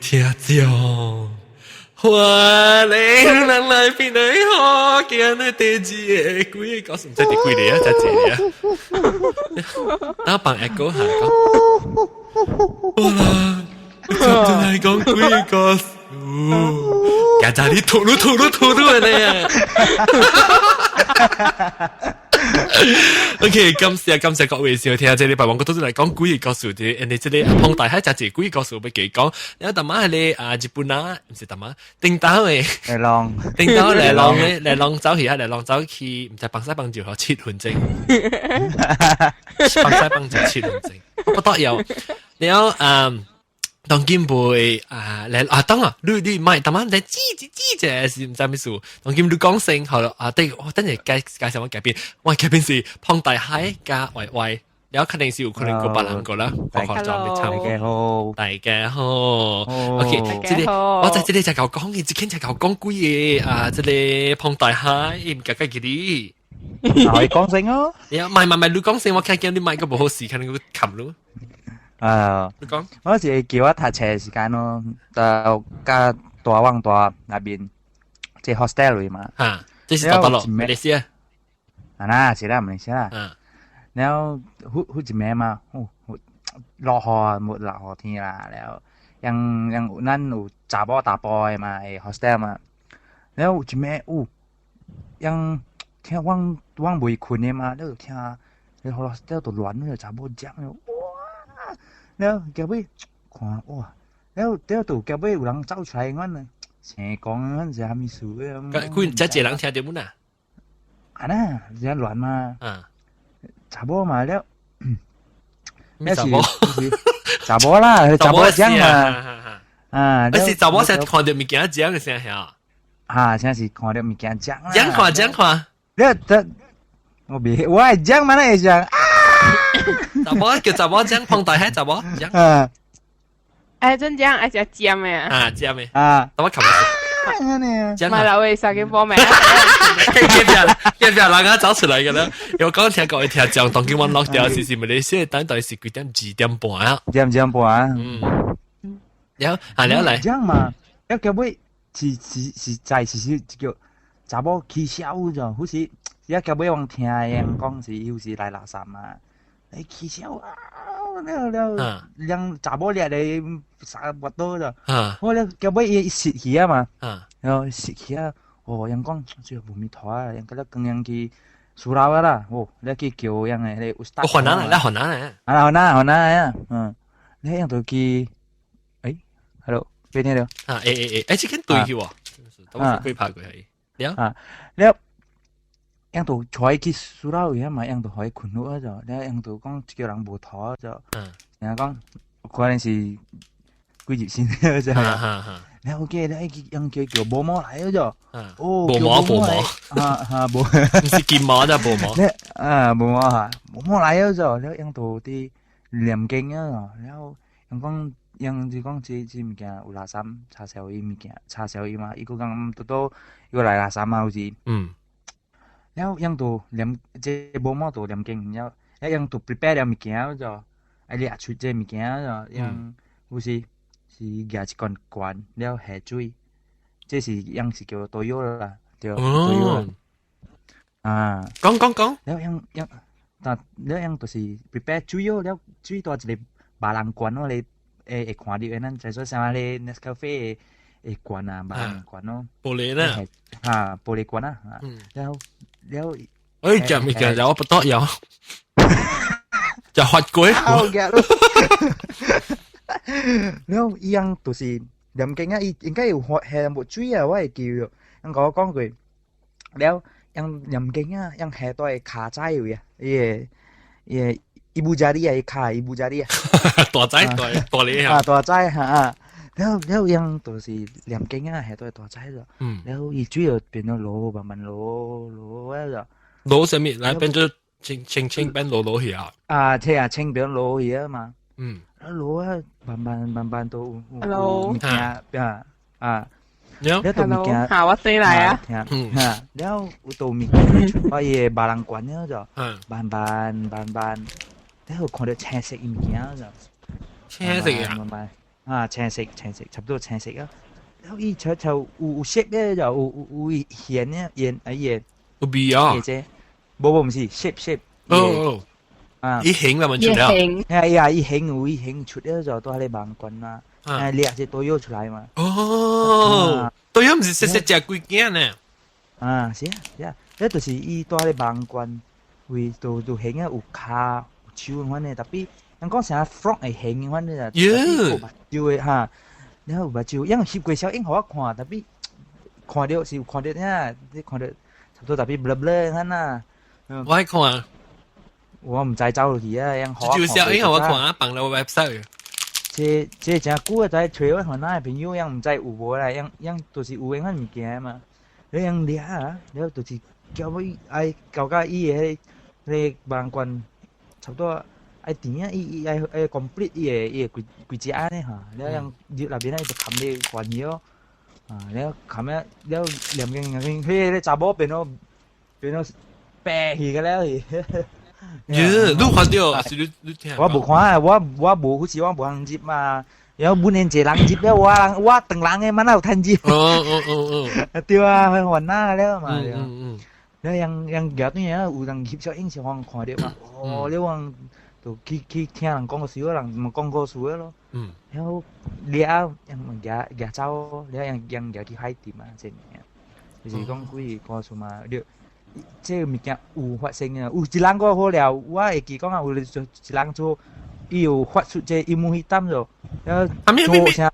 聽講，歡迎人來變來好，今日第二個鬼故事，毋知第幾個啊？才一個啊？等我放 echo 下講，哇！真係講鬼故事，今日你吐嚕吐嚕吐嚕的呢？OK，感謝感謝各位收聽，這禮拜王國都是來講鬼故事的，人哋這個阿彭大海食一鬼故事欲記講，然後大媽係個啊日本啊，毋是大媽，頂島的，嚟浪，頂島嚟浪的，嚟浪走去啊，嚟浪走去，毋知幫西幫就7分鐘，幫西幫就七分鐘，不得了，然後嗯。當今袂啊來啊當啊，你買當晚你知知知者是毋知咩事。當今你講聲好了啊，對，我等陣介介紹我改變，我改變是龐大海加歪歪，然後肯定是有可能過別人個啦，我看就未參。大家好，大家好，OK，這個我在這裡就夠講嘅，這間就夠講鬼嘅啊，這個龐大海毋加加記你，可以講聲哦。你啊，唔係唔係，你講聲我看見你麥個無好勢，可能個冚咯。啊，你講，我是叫我讀冊時間咯，就加大灣大那邊，即 hostel 裏嘛。嚇，這是大陸馬來西亞。啊啦，是啦，馬來西亞。然後好好一暝嘛，哦，落雨冇落雨天啦，然後樣樣咱有查某查埔的嘛，hostel 嘛，然後一暝有，樣聽阮阮未睏的嘛，你就聽，你 hostel 就亂了，查某講了。了後尾看哇，了了就後尾有人走出來，阮呢，成講阮是啥物事？幾這一個人聽著滿啊？啊啦，這亂嘛。查某嘛了，咩查某？查某啦，查某講嘛。啊，啊是查某先看著物件講的聲響。啊，先是看著物件講啦。講看講看。了得，我別，我會講嘛，那會講。查某叫查某講，放大海查某講。啊，哎，真講愛食尖的啊！啊，尖的。啊，等我冚下。馬來位三個波咩？隔壁隔壁人家走出來嘅啦。因為講聽各位聽講，當今我落掉是馬來西亞等待是幾點？2點半啊。2點半啊。嗯。然後啊，然後來。這樣嘛，要叫尾是是是在是是叫查某起痟咗，好似一叫尾往聽人講是有時來垃圾嘛。你起痟啊！了了，兩查某掠咧啥跋倒咗。我了叫尾伊蝕去啊嘛。然後蝕去啊！哦，人講這無咪妥啊，人個了跟人去輸老啊啦。哦，你去叫人嘅那個烏。河南來，來河南來。啊，河南，河南啊，嗯，你樣都去，誒，hello，邊聽到？啊，誒誒誒，誒，這間對去喎，都是幾拍過係。了啊，了。樣都坐去輸老去嘛，樣都可以困落啊就，了樣都講叫人無妥就，然後講可能是幾日先就，然後記得樣叫叫毛毛來咗，哦，毛毛毛毛，啊啊無，毋是金毛就毛毛，啊毛毛哈，毛毛來咗就，了樣都佇念經啊，然後樣講樣就講這這物件有垃圾查小伊物件查小伊嘛，伊閣講拄拄伊閣來垃圾嘛有時，然後樣都念這毛毛都念經，然後樣都 prepare 了物件就，愛掠出這物件就，樣有時是舉一罐罐了下水，這是樣是叫 toyol 啦，對，toyol 啊，講講講，了樣樣，但了樣就是 prepare 水哦，了水大一個別人罐咯，你會會看到的，咱在說啥咧 Nescafe 的罐啊，別人罐咯，玻璃啦，啊，玻璃罐啊，了了，哎，食物件有不得有，就發過。了伊樣就是念經啊，伊應該有下下無水啊，我會記著。人共我講過，了樣念經啊，樣下在跤仔位啊，伊個伊個ibu jari 啊，伊跤 ibu jari 啊。大仔大大力啊！大仔哈啊！了了樣就是念經啊，下在大仔咗。了伊水就變咗落，慢慢落落啊就。落啥物？來變做清清清變落落去啊！啊，這啊清變落去啊嘛。啊落啊，慢慢慢慢都有物件啊啊。了了都物件。好，我轉來啊。嚇，了有都物件出我伊個別人罐了就，慢慢慢慢，了看到青色物件就。青色啊。慢慢啊，青色青色，差不多青色啊。然後伊就就有有色咧，就有有現咧，現啊現。有味啊！這，無無毋是 shape shape。哦。啊！伊形啦，問出了。係啊，伊形有伊形出了就都喺你網關啦。啊，掠隻多藥出來嘛。哦，多藥毋是細細隻鬼件呢？啊，是啊，是啊，這就是伊住咧網關，位都都形啊有跤有手款的，特別人講啥 frog 會形款的啊，有目睭的哈，然後有目睭，因為翕過小影予我看，特別看著是有看著啥，你看著差不多特別 blur blur 款啊。我愛看。我毋知走落去啊，因就小影予我看啊，放落 website。這這誠久啊，在揣我番仔的朋友，因毋知有無啦，因因就是有閒款物件嘛。你用掠啊，了就是叫伊愛搞到伊的彼個網關，差不多愛甜啊，伊伊愛愛 complete 伊的伊的規規隻按呢哈，了用入內邊啊，伊就含咧關去哦，啊，了含了了念經念經，彼個查某變做變做白去個了去。耶，你看著還是你你聽？我無看啊，我我無好似我無通入嘛。然後本年一人入了，我人我當人的，嘛哪有趁入？哦哦哦哦，對啊，去還哪了嘛。嗯嗯。了樣樣舉對啊，有人翕小影是我看著嘛。哦，了我就去去聽人講故事，人嘛講故事咯。然後了樣舉舉走，了樣樣舉去海店啊，這物就是講幾個故事嘛，了。這個物件有發生啊，有一人個好了，我會記講啊，有一人做，伊有發出這陰謀膽咗，然後做啥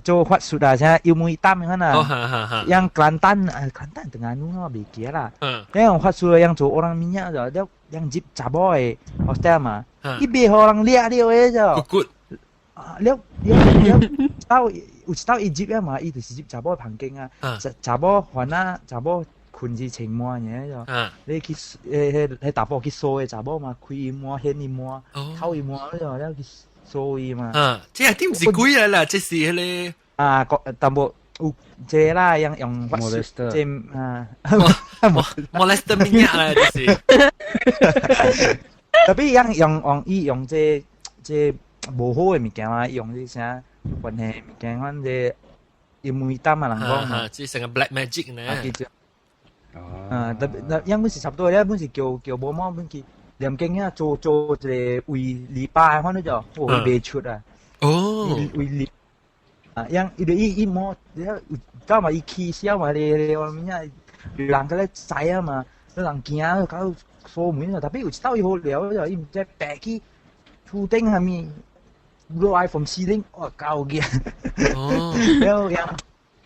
做法術啊，啥陰謀膽款啊，yang Kelantan 啊，Kelantan Terengganu 我袂記啦。yang 法術yang 做 orang minyak 咗，了yang 入查某的 hostel 嘛，伊袂予人掠了的就。啊，了了了，到有一道伊入啊嘛，伊就是入查某房間啊，查查某煩啊，查某。困是穿滿爾就，你去迄迄彼查埔去掃的查某嘛，開伊滿，掀伊滿，偷伊滿，了了去掃伊嘛。啊，這一定毋是鬼來啦，這是彼個啊，淡薄有這啦，用用法術，這啊，molester 物件啦，這是。特別用用用伊用這這無好的物件嘛，用這啥關係物件，反正陰謀膽啊，人講嘛，這成個 black magic 呢。啊，特別，因本是差不多咧，本是叫叫某某本去念經遐做做一個位籬笆，反正就哦袂出啊。哦，位籬啊，因伊伊伊摸，了有嘛伊起痟嘛，咧咧我物仔，人個咧知啊嘛，有人驚搞鎖門啊，特別有一道伊好料，就伊毋知爬去厝頂下面落來 from ceiling，哇夠驚。哦，了了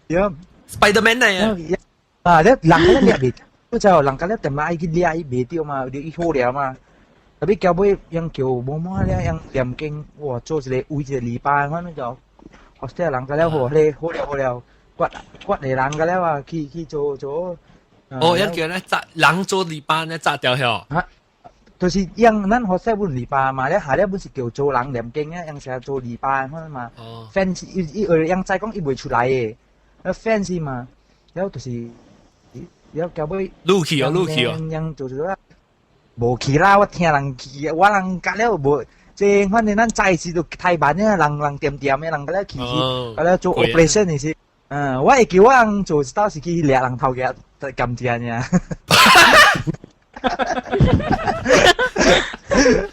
了，Spiderman 嚟啊！啊！你人個咧掠袂，就人個咧踮來去掠伊袂著嘛，伊好了嘛。特別交尾用叫某某咧用念經，哇！做一個圍一個禮拜，反正就學者人個了好咧，好了好了，骨骨的人個了啊，去去做做。哦，一叫咧紮人做禮拜咧紮掉曉。啊，就是用咱學生本禮拜嘛，咧下咧本是叫做人念經啊，用成做禮拜款嘛。哦。 fence 伊伊用再講伊袂出來的，啊 fence 嘛，了就是。了交尾，錄去哦，錄去哦，樣做做啦，無去啦，我聽人去，我人隔了無，這反正咱早時就太慢啊，人人恬恬的，人隔了去去，隔了做 operation 的是，嗯，我會記我人做一道是去掠人頭家甘蔗爾。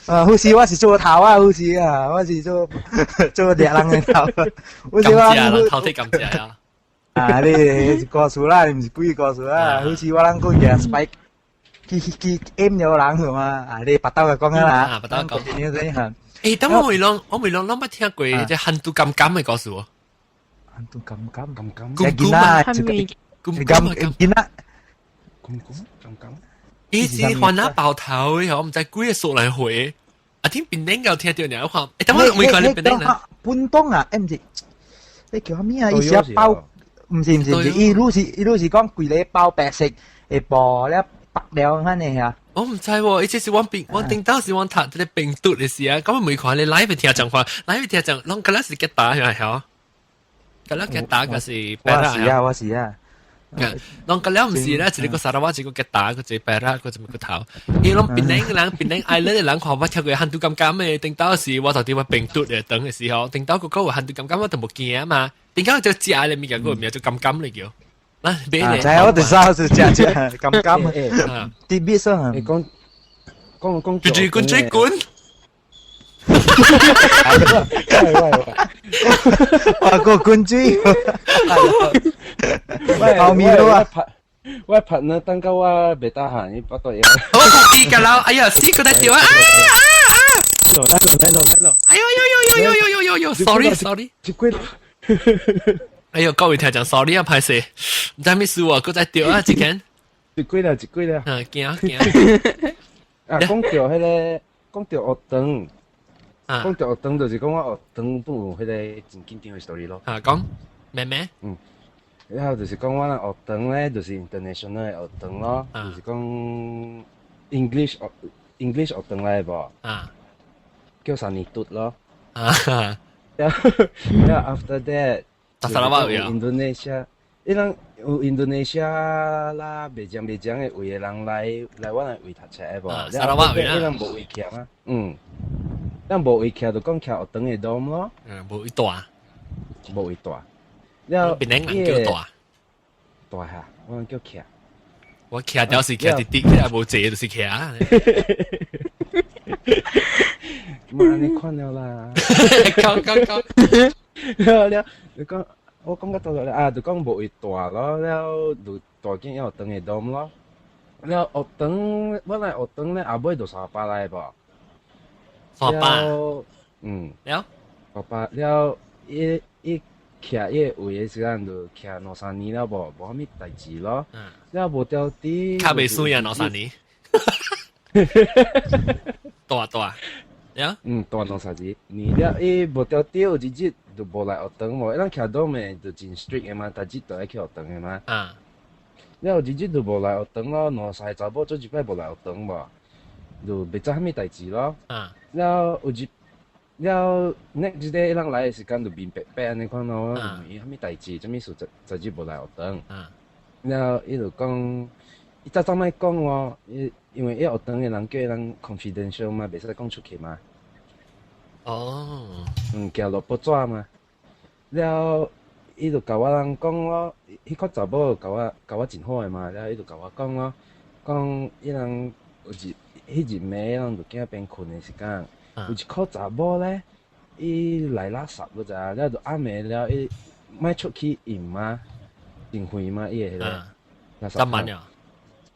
啊，好似我是做頭啊，好似啊，我是做做掠人的頭，好似我人頭剃甘蔗啊。啊！你是故事啦，你毋是鬼故事啦。好似我人講嘅 spike 去去去 M 咗人係嘛？啊，你白刀就講啦。啊，白刀講。誒，等我未攏，我未攏攏捌聽過這hantu 金金的故事喎。 hantu 金金金金。金仔，金金金仔，金金金金。伊是番仔爆頭的，我毋知幾个數來回。啊，聽檳榔有聽著爾，我看，誒，等我未看你檳榔呢？本東啊，誒，毋是，你叫啥物啊？伊是包。毋是毋是毋是，伊愈是伊愈是講規个包白色的布了白了安呢啊。我毋知喎，伊這是我病，我頂到時我讀這個病毒的時啊，咁我每看你 live 聽講話，live 聽講，攏敢若是吉打係咪？敢若吉打，還是我是啊，我是啊。攏個了毋是咧，一個沙拉瓦，一個吉打，一個白啦，一個個頭。伊攏檳城人，檳城 island 的人看我聽過hantu 感感的，頂到時我到底我病毒的等的時候，頂到個個有 hantu 感感，我就無驚嘛。頂到就食的物件，個名就感感嚟叫。嗱，別咧。知我哋啥是食食感感。啲必須你講講講。最滾最滾。喂喂喂！哇，個滾水。後面都啊。我拍呢，等到我袂得閒，伊巴肚枵。我記㗎啦，哎呀，死個得掉啊！啊啊啊！來咯來咯來咯！哎呦呦呦呦呦呦呦呦，sorry sorry。一幾。哎呦，各位聽眾 sorry 啊，歹勢，毋知咩事喎，閣再掉啊，一間。一幾啦，一幾啦。嗯，驚驚。啊，講到彼個，講到學堂，講到學堂就是講我學堂本有彼個真緊張的 story 咯。啊，講咩咩？嗯。然後就是講我學堂咧，就是 international 的學堂咯，就是講 English 學堂來無？啊。叫三年讀咯。啊。然後 after that，沙拉瓦有 Indonesia，伊人有 Indonesia 啦，袂講袂講的位的人來來阮的位讀冊的無？沙拉瓦有伊人無位徛啊，嗯，咱無位徛就講徛學堂的 dorm 咯。嗯，無位大。無位大。了，檳城人叫大。大下，我人叫徛。我徛掉是徛直直，起來無坐就是徛。嘛按呢款了啦。講講講。了了，你講我講到倒了啊，就講無位大咯，了就大間學堂的 dorm 咯。了學堂，本來學堂咧後尾就沙巴來無？沙巴。嗯。了。沙巴了，伊伊。徛伊個位的時間就徛兩三年了無，無啥物代誌咯。了無掉啲。較袂水啊，兩三年。大大。了。嗯，大兩三年。年了，伊無掉啲有一日就無來學堂無，伊咱徛 dorm 的就真 strict 的嘛，逐日都愛去學堂的嘛。了有一日就無來學堂咯，兩三個查某做一擺無來學堂無，就袂知啥物代誌咯。了有一。了，next day 伊人來的時間就面白白按呢款咯，問伊啥物代誌，啥物事昨日無來學堂。了，伊就講，伊早早莫講哦，伊因為伊學堂的人叫伊人 confidential 嘛，袂使講出去嘛。哦。嗯，寄落報紙嘛。了，伊就共我人講咯，彼個查某共我共我真好的嘛，了伊就共我講咯，講伊人有一彼日暝，伊人就囝邊睏的時間。有一個查某咧，伊來垃圾你知影，了就暗暝了，伊莫出去用嘛，真遠嘛，伊的彼個垃圾桶。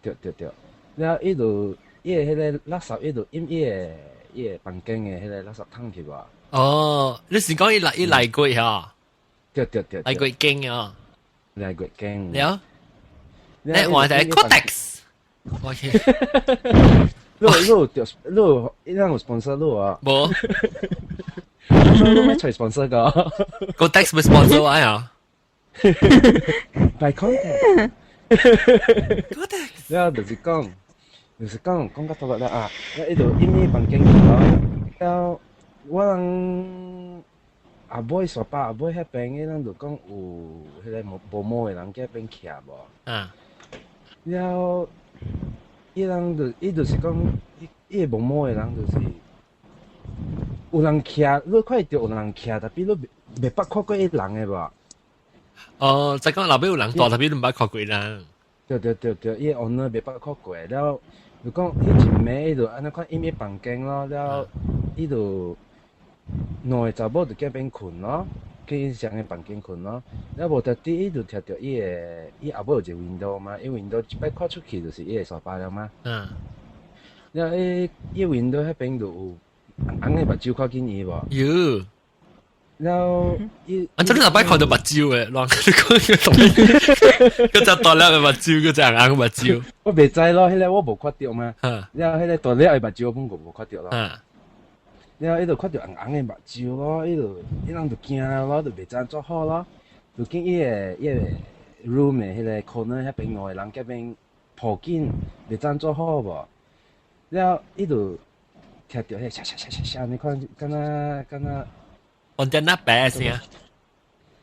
對對對，了伊就伊的彼個垃圾，伊就淹伊的伊的房間的彼個垃圾桶去無？哦，你是講伊來過哈？對對對。來過間哦。來過間。了。你換台 Kotex。OK。你你有著，你有伊人有 sponsor 你啊？無。你欲揣 sponsor 個？Kotex 欲 sponsor 我啊？By contact。 Kotex。了就是講，就是講講到倒了啊，了伊就淹伊房間去咯。了我人阿尾沙巴阿尾彼邊，伊人就講有彼個無無毛的人伫彼邊徛無？了。伊人就伊就是講，伊伊個無毛的人就是有人徛，你看著有人徛，但是你袂袂捌看過伊人的無？哦，就講後尾有人蹛，但是你毋捌看過人。對對對對，伊個 owner 袂捌看過，了就講彼一暝伊就按呢款淹伊房間咯，了伊就兩個查某就伫邊睏咯，去伊上個房間睏咯，了無特滴伊就聽著伊個伊後尾有一個 window 嘛，伊 window 一擺看出去就是伊個沙巴了嘛。了伊伊 window 彼邊就有紅紅的目睭看見伊無？有。了伊，啊！這你若擺看著目睭的，亂你講個嗰隻大粒的目睭，嗰隻紅紅的目睭。我袂知咯，彼個我無看著嘛。了，彼個大粒的目睭我本個無看著咯。了，伊就看著紅紅的目睭咯，伊就伊人就驚咯，就袂知按怎好咯，就見伊個伊個 room 的彼個 corner 彼邊兩個人伫邊抱緊，袂知按怎好無？了，伊就聽著彼個沙沙沙沙沙，你看，敢若敢若。按只那白聲。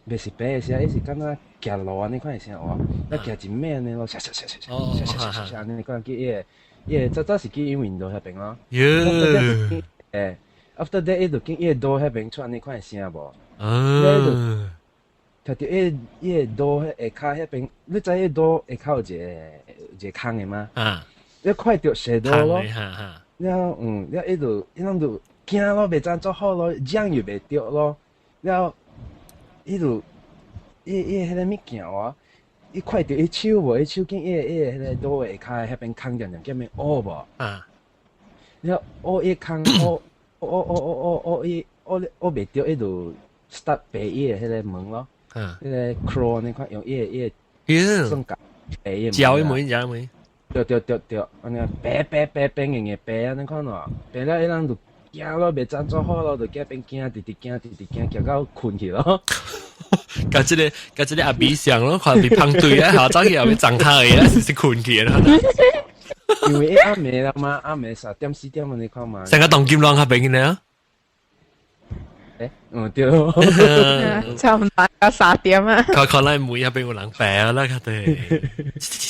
袂是爬的聲，伊是敢若行路按呢款的聲哦，啊行真慢按呢咯，唰唰唰唰唰唰唰唰按呢款去伊個伊個早早是去伊 window 彼邊咯。喲。誒，after that 伊就見伊個 door 彼邊出按呢款的聲無？啊。聽著伊伊個 door 下跤彼邊，你知伊 door 下跤有一個一個空的嗎？啊。你看著 shadow 咯。了了伊就伊攏就驚咯，袂知做好咯，講又袂著咯，了伊就伊伊彼個物件哦，伊看著伊手無，伊手見伊個伊個彼個 door 下跤彼邊空點點見面烏無？啊。了烏伊空烏烏烏烏烏烏伊烏烏袂著，伊就 start 爬伊個彼個門咯。彼個 claw 呢款用伊個伊個算夾爬伊個門。咬伊門，咬伊門。對對對對，按呢爬爬爬爬硬硬爬按呢款咯，爬了伊人就驚咯，袂知做好咯，就驚變驚，直直驚，直直驚，驚到睏去咯。佮這个佮這个阿比上咯，看被碰對啊，下早起又要撞下去啊，是睏去啦。因為暗暝啦嘛，暗暝3點4點按呢款嘛。成個當金浪較邊呢？欸，嗯對。差唔多到3點啊。可可能每一邊有人病啦，佢哋。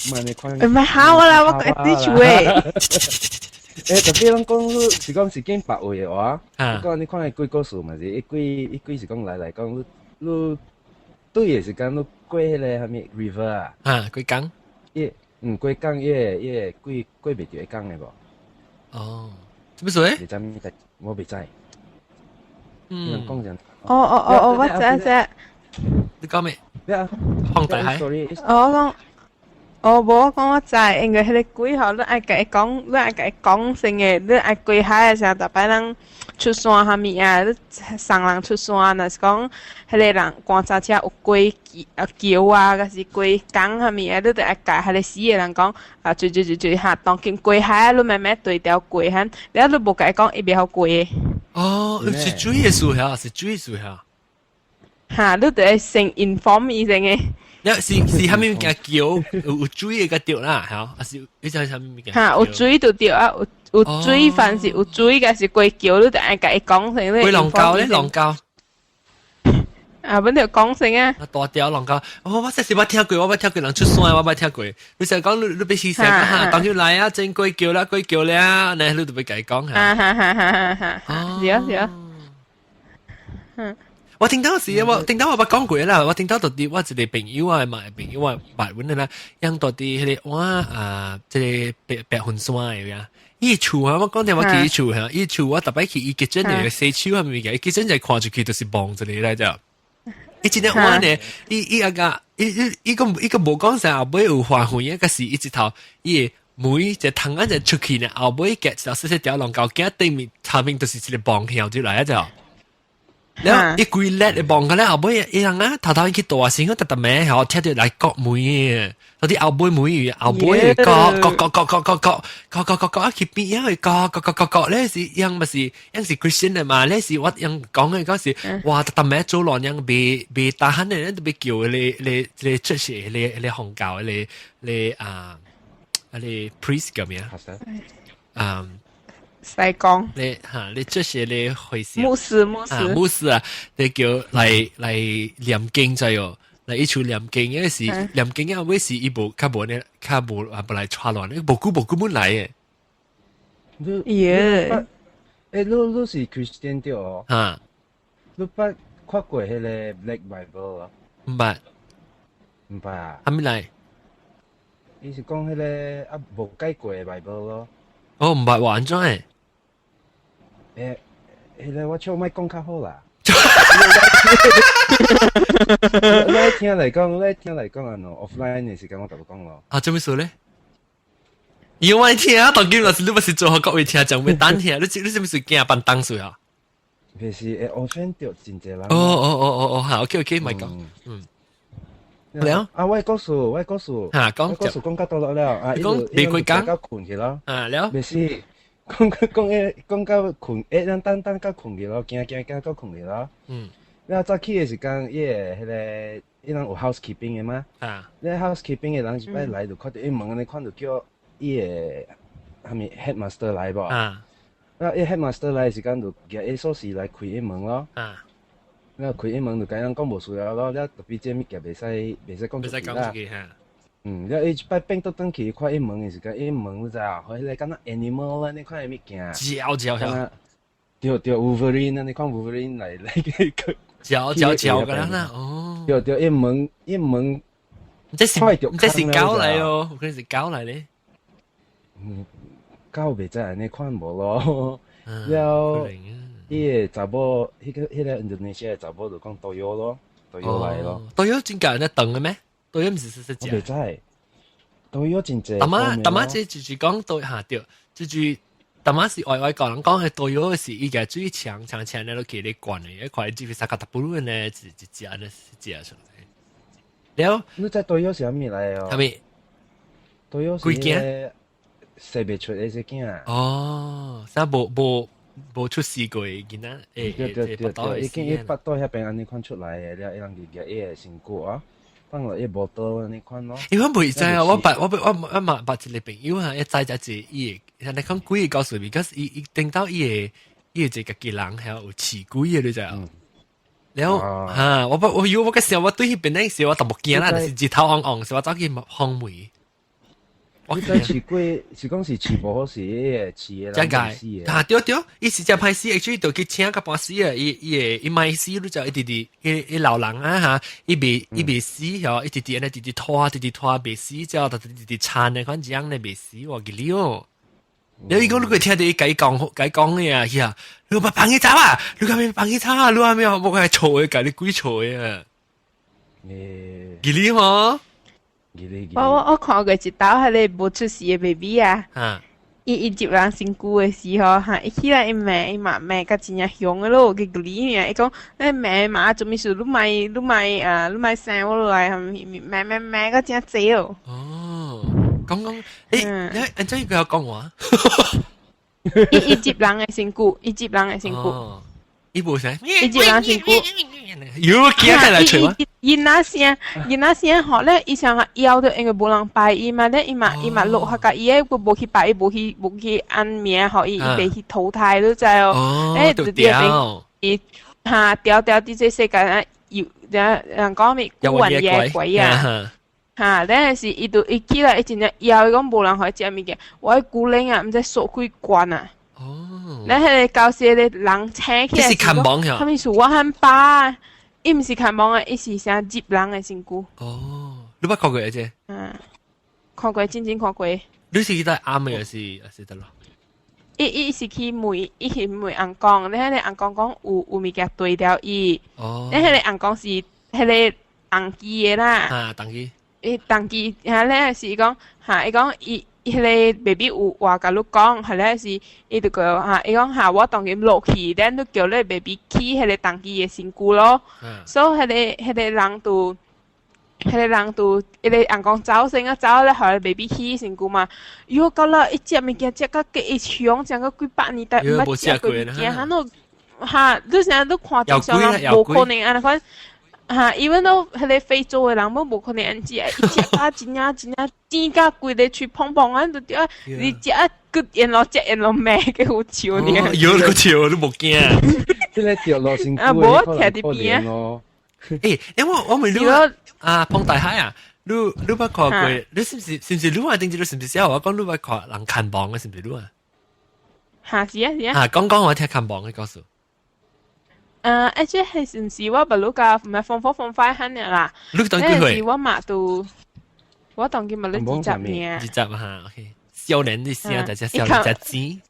唔係嚇我啦，我講啲厝誒。欸，特別攏講是講是見別位的話，講你看伊鬼故事嘛是，伊鬼伊鬼是講來來講，你你對的時間你過彼个啥物 river 啊？啊，過江。伊過江伊個伊個鬼過袂著江的無？哦，做咩事？袂知物代，我袂知。講真。哦哦哦哦，我知知。你講咩？咩啊？放大海。我講。哦，無我講我知，因為彼个鬼吼，你愛共伊講，你愛共伊講先的，你愛過海的時候，逐擺人出山啥物啊，你送人出山，若是講彼个人棺材車有過橋啊橋啊，抑是過江啥物啊，你著愛共彼个死的人講啊，注注注注哈，當今過海，你慢慢對調過哈，了你無共伊講，伊袂曉過的。哦，是水的事遐，是水的事遐。哈，你著愛先 inform 伊先的。了是是啥物物件橋有有水的個對啦，嚇？還是你知啥物物件？哈，有水就對啊，有有水，凡是有水，抑是過橋，你就愛共伊講先。過龍溝咧，龍溝。啊，本就講先啊。啊，大條龍溝，我我真是捌聽過，我捌聽過人出山，我捌聽過。你成日講你你欲試成哈，當佢來啊，真過橋啦，過橋了，呢你就欲共伊講嚇。哈哈哈哈哈哈！是啊是啊。嗯。我聽到是，我聽到我捌講過啦。我聽到到佇我一個朋友啊，嘛朋友啊，捌阮的啦，養到佇彼个我啊，這个白白雲山的呀。伊厝啊，我講聽我去伊厝嚇，伊厝我逐擺去伊結真的洗手啊物件，伊結真就看出去就是望一个來著。伊真正我呢，伊伊阿個伊伊伊個伊個無講啥，後尾有發現，個是伊一頭伊每一個窗仔就出去呢，後尾夾一條細細條龍溝，鏡對面下面就是一個望橋就來啊就。了伊規叻的望個咧後尾伊人啊，頭頭去大聲，我特特咩吼，聽著來國門的，嗰啲後尾門後尾國國國國國國國國國國國啊去邊啊去國國國國國咧是樣咪是樣是 Christian 的嘛，咧是我樣講的嗰時，哇特特咩做亂樣袂袂打喊的，咧都欲叫咧咧咧出席咧咧紅教咧咧啊啊咧 priest 叫咩啊？啊。西講，你哈，你這些咧回事，牧師牧師牧師啊，你叫來來念經在哦，來一處念經，因為是念經啊，尾是伊無較無呢，較無啊，無來帶亂，無久無久本來的。耶，欸，你你是 Christian 對哦？哈，你捌看過彼个 Black Bible 啊？毋捌，毋捌啊？啥物來？伊是講彼个啊無改過的 Bible 咯。哦，毋捌話按怎的？欸，彼个我笑莫講較好啦。你愛聽來講，你愛聽來講啊喏，offline 的時間我就講咯。啊，做咩事咧？要我聽啊，當今若是你不是做予各位聽，講欲等聽，你你是毋是驚辦當水啊？袂是會 offend 著真濟人。哦哦哦哦哦，好，OK OK，莫講，嗯。了啊，我的故事，我的故事，嚇講故事講到倒落了，啊，你講未過江到睏去咯。啊了，袂是，講講講講到睏，欸，咱等等到睏去咯，行行行到睏去咯。了早起的時間，伊個彼个，伊人有 housekeeping 的嘛？啊。咧 housekeeping 的人一擺來就看著伊門按呢看著叫伊個啥物 headmaster 來無？啊。啊，伊 headmaster 來的時間就舉伊鎖匙來開伊門咯。啊。了開一門就共人講無需要咯，了特別這物件袂使講袂使出去啦。講出去嚇。嗯，了伊一擺變倒轉去看伊門的時間，伊門你知啊？彼个敢若 animal 按呢款的物件。嚼嚼敢若對對，Wolverine 按呢款 Wolverine 來去。嚼嚼嚼個啦，哦。對對，伊門伊門，這是狗來哦，有可能是狗來咧。嗯，狗袂知按呢款無咯。了，伊个查某，彼个印度尼西亞的查某就講 toyol 咯，toyol 來咯。 Toyol 真假咧長的咩？Toyol 毋是細細隻。我袂知，toyol 真濟。淡仔淡仔這就是講對嚇對，就是淡仔是外外國人講的 toyol 是伊個最強強強咧，都給你管的，一塊就是三個大布魯呢，一一隻呢一隻出來。了，你知 toyol 是啥物來哦？啥物？ Toyol 是彼個生袂出的這囝。哦，啥無無無出世過的囡仔，對對對對，已經伊腹肚遐邊按呢款出來的，了伊人就舉伊的身軀啊，放落伊 bottle 按呢款咯。因為我袂知啊，我捌我我我嘛捌一個朋友啊，伊知只一伊會，你講鬼告訴你，可是伊伊等到伊會伊會一個家己人還有飼鬼的，你知啊？了哈，我不我有我個時候我對彼邊那時我淡薄驚啦，就是日頭紅紅，是我走去烘煤。我知飼鬼是講是飼無好是彼個飼的人死的。啊對對，伊是真歹死，actually 就去請較半死啊！伊伊會伊賣死，你就一直直伊伊老人啊哈，伊未死吼，一直直按呢直直拖，直直拖未死，之後就直直撐的，款這樣咧未死，我記得哦。你伊講你會聽到伊共伊講共伊講的啊，呀，你把放伊走啊，你敢欲放伊走啊，你還沒有無個嘈的，共你鬼嘈的啊。記得吼？我我看過一兜彼个無出世的 baby 啊，伊伊接人身軀的時候，哈，伊起來伊罵伊嘛罵甲真正兇的咯，去理爾，伊講你罵罵做物事，你莫你莫啊，你莫生我落來，罵罵罵甲真濟哦。哦，講講，欸，你按怎伊個講話？伊伊接人的身軀，伊接人的身軀。伊無啥，伊接人身軀。有驚起來揣我。囡仔聲，囡仔聲吼咧，伊想枵著因為無人拜伊嘛咧，伊嘛伊嘛落下甲伊個無去拜伊，無去無去按名，予伊伊袂去投胎，你知哦？欸，就掉。伊哈掉掉佇這世間啊，有人人講咩孤魂野鬼啊！哈，咧是伊就伊起來，伊真正枵，伊講無人予伊食物件，我的龜苓啊，毋知鎖幾關啊！哦，咧彼个舊時个人請起來，這是牽亡呀？啥物事我喊爸，伊毋是牽亡的，伊是啥入人的身軀。哦，你捌看過這？嗯，看過，真正看過。你是去在暗的，還是得咯？伊伊是去問，伊去問尪公，咧彼个尪公講有有物件對牢伊。哦。咧彼个尪公是彼个童乩的啦。啊，童乩。伊童乩，哈咧是講，哈伊講伊。彼个 baby 有話共你講，後來是伊就講哈，伊講哈，我當今落去，咱你叫你 baby 去彼个童乩的身軀咯。所以彼个彼个人就，彼个人就，彼個尪公走先啊，走咧，予 baby 去身軀嘛。喲，到了伊食物件食甲計伊凶，食到幾百年但毋捌食過物件，哈喏，哈，你啥你看正常人無可能按呢款。哈，even though 彼个非洲的人，攏無可能按食，伊食甲真正真正甜甲規个喙膨膨啊，就對啊，你食啊骨沿路食沿路罵個有笑呢。有個笑你無驚。這個掉落身軀啊，無聽佇邊啊。欸，因為我問你啊，彭大海啊，你你捌看過？你是毋是是毋是你話定住？你是毋是寫我講你捌看人牽亡的，是毋是你啊？哈，是啊是啊。啊，講講我聽牽亡的故事。誒，這係是毋是我捌你共毋係放火放快喊爾啦？你當幾歲？是我嘛都，我當今嘛咧二十年。二十哈，OK。少年的聲，大家少年才錢。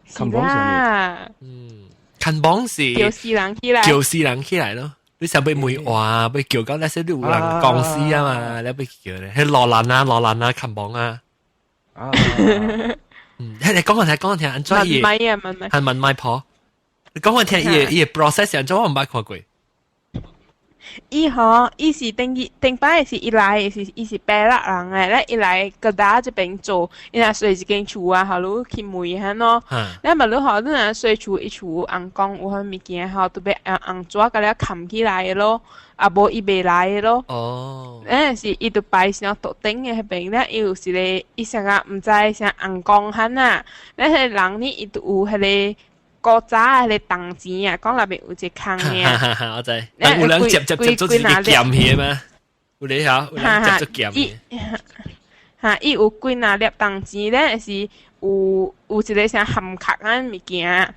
是啦。嗯，牽亡是叫死人起來，叫死人起來咯。你想欲問話，欲叫到那些你有人講死啊嘛，你欲叫咧，彼羅蘭啊，羅蘭啊，牽亡啊。啊。嗯，你講我聽，講我聽，按怎伊？問麥啊，問麥。係問麥婆。你講我聽，伊个 process 按怎我毋捌看過。伊吼，伊是頂伊頂擺是伊來是伊是白蠟人誒，咧伊來吉打這邊做，伊若踅一間厝啊，予你去問彼咯。咧嘛你吼，你若踅厝伊厝尪公有彼物件吼，都欲用紅紙共你崁起來的咯，啊無伊袂來的咯。哦。咧是伊就擺啥桌頂的彼邊咧，伊有一個伊啥個毋知啥尪公彼啊，咧彼个人呢，伊就有彼个。古早的彼個銅錢啊，講內面有一個空嘅。我知。但有人接接接做一個劍去嘛？有咧嚇，有人接做劍嘅。哈，伊有幾若粒銅錢咧，是有一個啥含殼仔物件，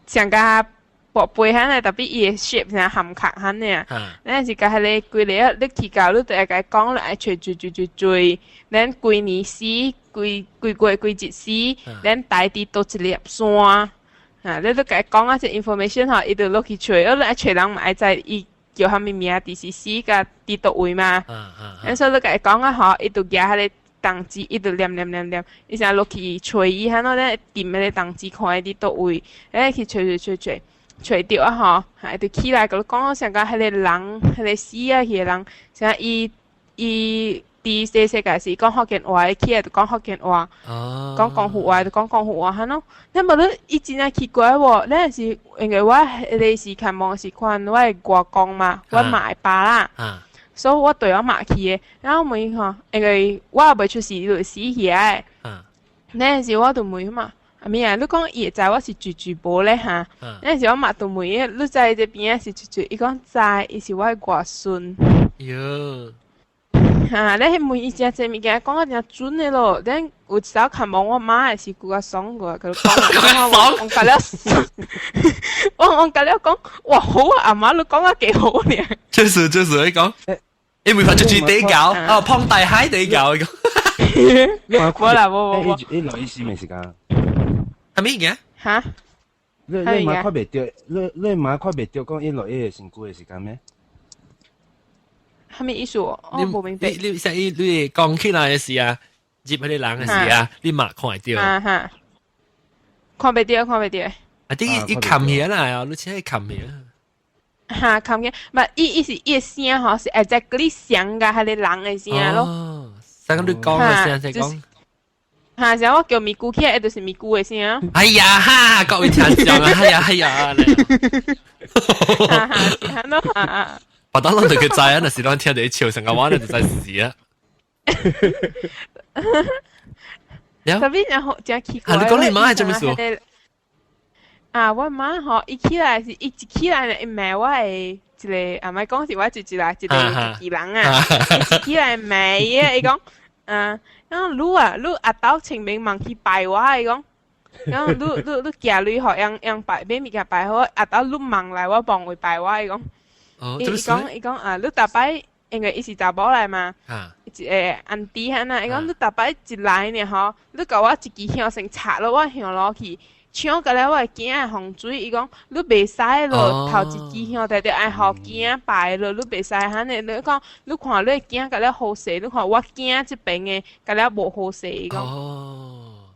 像佮箔杯遐呢，特別伊的 shape 像含殼遐呢。咱是共彼个規个，你去到你就會共伊講，你愛揣揣揣揣揣，咱幾年死，幾幾月幾日死，咱台佇佗一粒山。啊，你都共伊講啊，這 information 吼，伊就落去揣，啊，你愛揣人嘛愛知伊叫啥物名，佇時死佮佇佗位嘛。咱所以你共伊講啊吼，伊就舉彼个銅錢，伊就念念念念，伊先落去揣伊，哈喏，咱掂彼个銅錢看伊佇佗位，咱去揣揣揣揣。揣著啊吼，伊就起來共你講，像講彼个人，彼个死啊彼个人，像伊伊佇這世界時講福建話，伊起來就講福建話，講廣府話就講廣府話，哈喏。你無你伊真正奇怪無？咱是因為我彼个時牽亡是看我的外公嘛，我媽的爸啦，所以我對我媽去的。然後問伊吼，因為我也袂出世就死去的。那時我就問伊嘛。阿咪啊，你講伊會知我是住住無咧哈？那時我媽就問伊，你知這邊是住住？伊講知，伊是我的外孫。喲，哈！你彼問伊誠濟物件，講甲誠準的咯。咱有一次牽亡我媽的是閣較爽過，佮講我講甲了，我講甲了講，哇好啊，阿媽你講甲幾好呢？就是就是你講，你會發出住地搞，哦，碰大海地搞，無啦，無無無。伊落伊死咩時間？係咩嘅？哈？你你媽看袂著，你你媽看袂著，講伊落伊會身軀的時間咩？啥物意思？我無明白。你你像伊你講起來的時啊，入彼个人的時啊，你嘛看會著。啊哈，看袂著，看袂著。啊，啲伊冚起來啊，你請伊冚起。哈，冚起，毋伊伊是伊的聲吼，是 exactly 像共彼个人的聲咯。哦，啥個你講的聲在講？哈，像我叫咪咕起來，就是咪咕的聲。哎呀哈，各位聽眾啊，哎呀哎呀，哈哈，是按怎哈？別當攏就佢知啊，若是攏聽著伊笑，成個話你就知死啊。特別然後真奇怪。啊，你講你媽係做咩事？啊，我媽吼，伊起來是伊一起來呢，伊罵我的一個，啊，莫講是我一一個一個家己人啊，伊一起來罵伊，伊講，啊，講你啊，你阿兜清明忙去拜我，伊講，講你你你寄鐳予用用拜買物件拜好，阿兜你忙來我幫會拜我，伊講，伊講伊講啊，你逐擺因為伊是查某來嘛，一個 auntie 按呢，伊講你逐擺一來呢吼，你共我一支香先插落我香爐去。搶過來我的囝的風水，伊講你袂使咯，頭一支香定定愛予囝拜咯，你袂使按呢。你講你看你的囝共了好勢，你看我囝這邊的共了無好勢，伊講。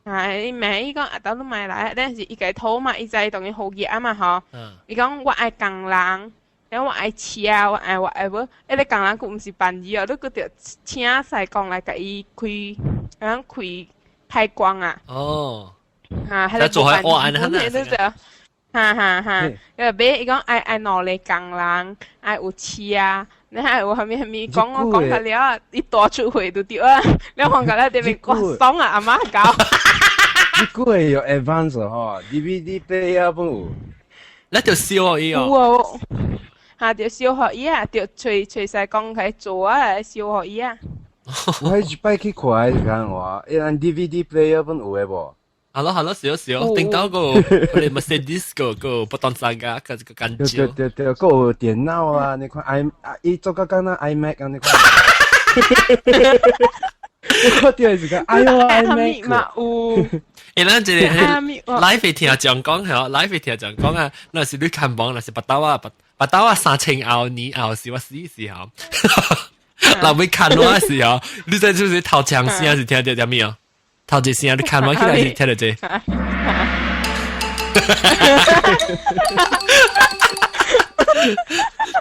啊，伊罵伊講阿兜你莫來，但是伊家討嘛，伊知當然好額嘛吼。伊講我愛工人，然後我愛車，我愛我愛無，彼个工人閣毋是辦字哦，你閣著請師公來共伊開，按開開光啊。哈，彼个做開按按呢，你就，哈哈哈，因為伊講愛愛兩个工人，愛有車，你還有啥物啥物講我講甲了，伊大出血就對啊，你看甲了這邊我爽啊，阿媽教。這久會有 advance 吼，DVD player 攏有，那就燒予伊哦。有哦，哈，就燒予伊啊，就揣揣師公來做啊，燒予伊啊。我一擺去看的時間話，伊按 DVD player 攏有的無？係咯係咯，少少，頂到個佢哋 Mercedes 個個不當山噶，個個感覺。對對對，閣有電腦啊，你看 i 啊，伊做甲敢若 iMac 啊，你看。我看著是講，哎喲 iMac 嘛有。欸，咱這個 live 聽講講係，live 聽講講啊，若是你牽亡，若是腹肚啊，腹腹肚啊3000後年後是我死時候，若欲牽我的時候，你知就是頭槍聲是聽著啥物哦？頭一聲你牽我起來是聽著這個。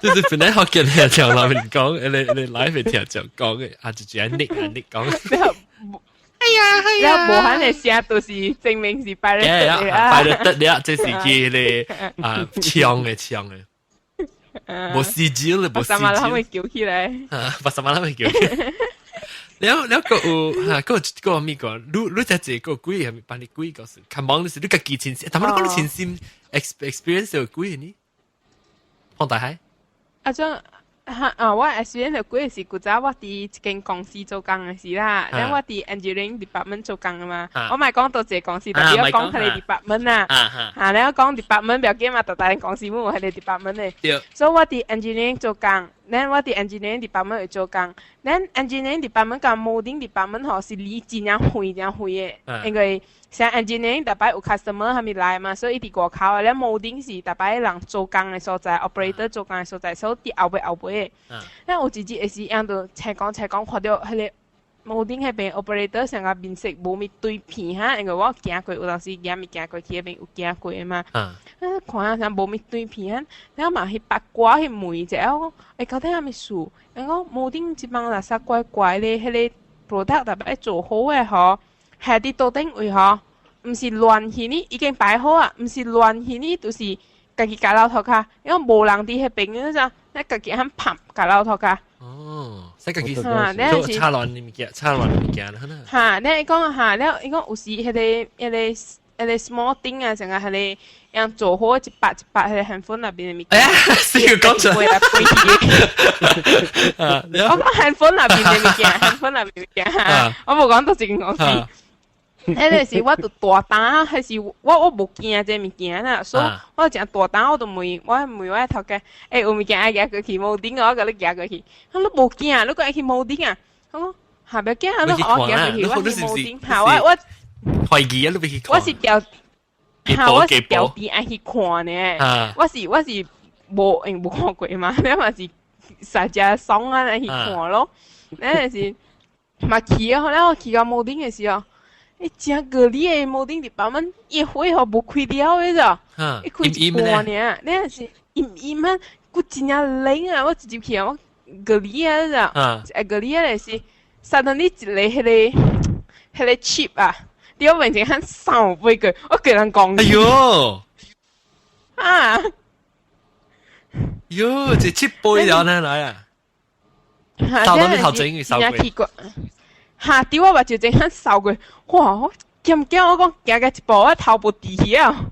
就是本來福建聽眾內面講，你你 live 聽眾講的，啊就這樣你啊你講。哎呀哎呀，無喊的聲都是證明是拜得啊，拜得得了，這是佢个啊槍的槍的，無 CG 了，無 CG。把什麼他們叫起來？啊，把什麼他們叫起來？了了個有嚇，個個咪個，你你只這個鬼係咪幫你鬼個是？看網你是你家己親身，但係你講你親身 experience 有鬼呢？放大海。啊種哈啊！我 experience 的鬼是古早我佇一間公司做工的時啦，然後我佇 engineering department 做工的嘛。我咪講到這個公司，特別我講彼个 department 啊。嚇，然後講 department 不要緊嘛，逐逐間公司阮有彼个 department 的。所以我佇 engineering 做工，然後我佇 engineering department 會做工。咱 engineering department 佮 molding department 吼是離真正遠真遠的，因為像 engineering 逐擺有 customer 啥物來嘛，所以伊佇外口的。咧 molding 是逐擺人做工的所在，operator 做工的所在，所以佇後尾後尾的。咱有一日會時樣就斜講斜講，看著彼个 molding 彼邊 operator 成個面色無物對片哈，因為我行過有當時行物件過去彼邊有行過的嘛。看下像無物對片哈，然後嘛去八卦去問一下，我講欸到底啥物事？伊講 molding 這幫垃圾怪怪咧，彼个 product 逐擺做好的吼，下佇桌頂位吼，毋是亂去呢，已經擺好啊，毋是亂去呢，就是家己共落塗跤，因為無人佇彼邊，你知？你家己肯拍共落塗跤。哦，使家己做插亂物件，插亂物件啦。哈，你講哈，了伊講有時彼个 small thing 啊，成個彼个樣做好一百一百彼个 handphone 內邊的物件。哎呀，死要講出來。我講 handphone 內邊的物件，handphone 內邊物件哈，我無講到這間公司。彼个時我就大膽，彼時我無驚這物件啦，所以我誠大膽，我就問我問我的頭家，欸有物件愛舉過去 molding，我共你舉過去。他說無驚，你閣愛去 molding 啊？我講哈欲驚，你予我舉過去，我去 molding。哈，我懷疑啊，你欲去看。我是調，哈，我是調邊愛去看呢。我是無因無看過嘛，你嘛是實在爽啊來去看咯。那是嘛去啊，然後去到 molding 的時候。欸，真個你的 molding department 伊火吼無開了的咋？伊開一半爾，你若是陰陰啊，閣真正冷啊！我一入去啊，我個你啊咋？欸，個你啊就是 suddenly 一个彼个 chip 啊，佇我面前喊掃飛過，我共人講。哎喲！啊！喲，這 chip 飛了呢來啊！掃到你頭前去掃過。哈！佇我目睭前喊掃過，哇！我驚驚，我講行過一步，我頭無佇去啊！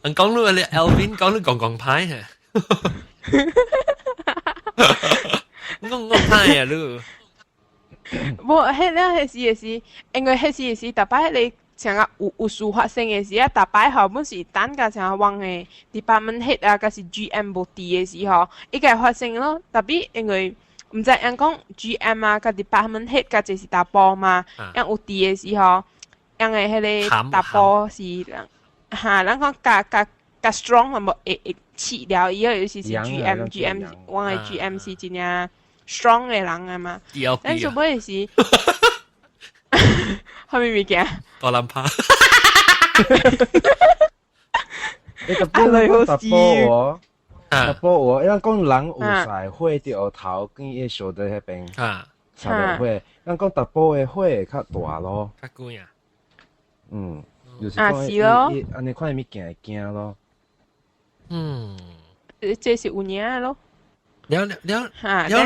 人講你 Alvin 講你講講歹嚇，講講歹啊你。無，彼了彼時的是，因為彼時的是，逐擺彼个像啊有事發生的時啊，逐擺吼本是等甲像阮的 department head 啊，抑是 GM 無佇的時候，伊會發生咯。特別因為毋知𪜶講 GM 啊，佮 department head 較濟是查埔嘛，𪜶有佇的時候，𪜶的彼个查埔是人，哈，人講較較較 strong 嘛，無會會刺了伊，尤其是 GM，GM，阮的 GM 是真正 strong 的人啊嘛。但是尾是，啥物物件？大南拍。你特別查埔哦，查埔哦，因為講人有賽火佇額頭跟伊小的彼邊，插落火，咱講查埔的火會較大咯。較貴啊。嗯，就是講伊按呢款物件會驚咯。這是有影咯。了了了了了，怎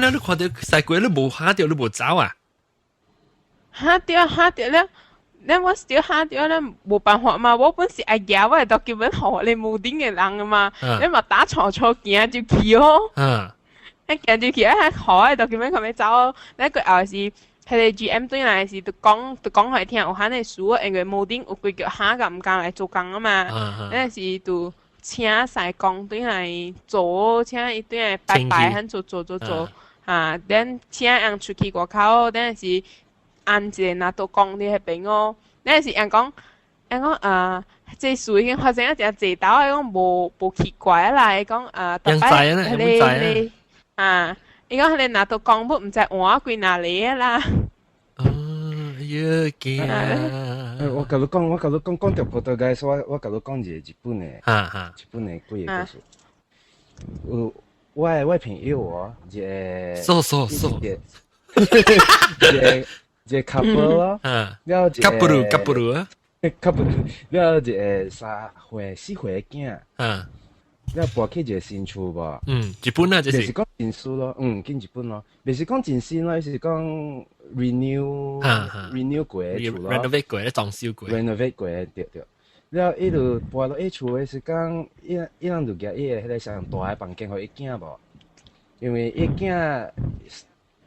了？你看著西瓜，你無嚇著，你無走啊？嚇著嚇著了，咱我是著嚇著咱無辦法嘛。我本是愛舉我的 document 予咧 molding 的人嘛，你嘛打錯錯行就去哦。一行就去，啊，予我的 document 佢咪走。咱過後是，彼个 GM 轉來時，就講就講予伊聽有彼个事，因為 molding 有幾個蝦佮毋敢來做工啊嘛。那時就請師公轉來做，請伊轉來拜拜，彼做做做做，哈，等請𪜶出去外口，等是按一个拿督公佇彼邊哦。那是𪜶講，𪜶講啊，這事已經發生啊誠濟道，伊講無無奇怪啦，伊講啊，逐擺彼个彼个啊，伊講彼个拿督公不毋知換幾若个啦。哦，呀驚！我共你講，我共你講，講著葡萄牙，所以我共你講一个日本的，日本的幾个故事。有我的朋友哦，一个，說說說，一个一個 couple 咯，了一個 couple couple 啊，couple 了一個3歲4歲的囝，了搬去一個新厝無？嗯，日本啊，這是。袂是講新厝咯，嗯，進日本咯，袂是講真新咯，是講 renew renew 過的厝咯，renovate 過，裝修過。 renovate 過的，對對。了，伊就搬落去厝的時間，伊伊人就舉伊个彼个上大的房間予伊囝無，因為伊囝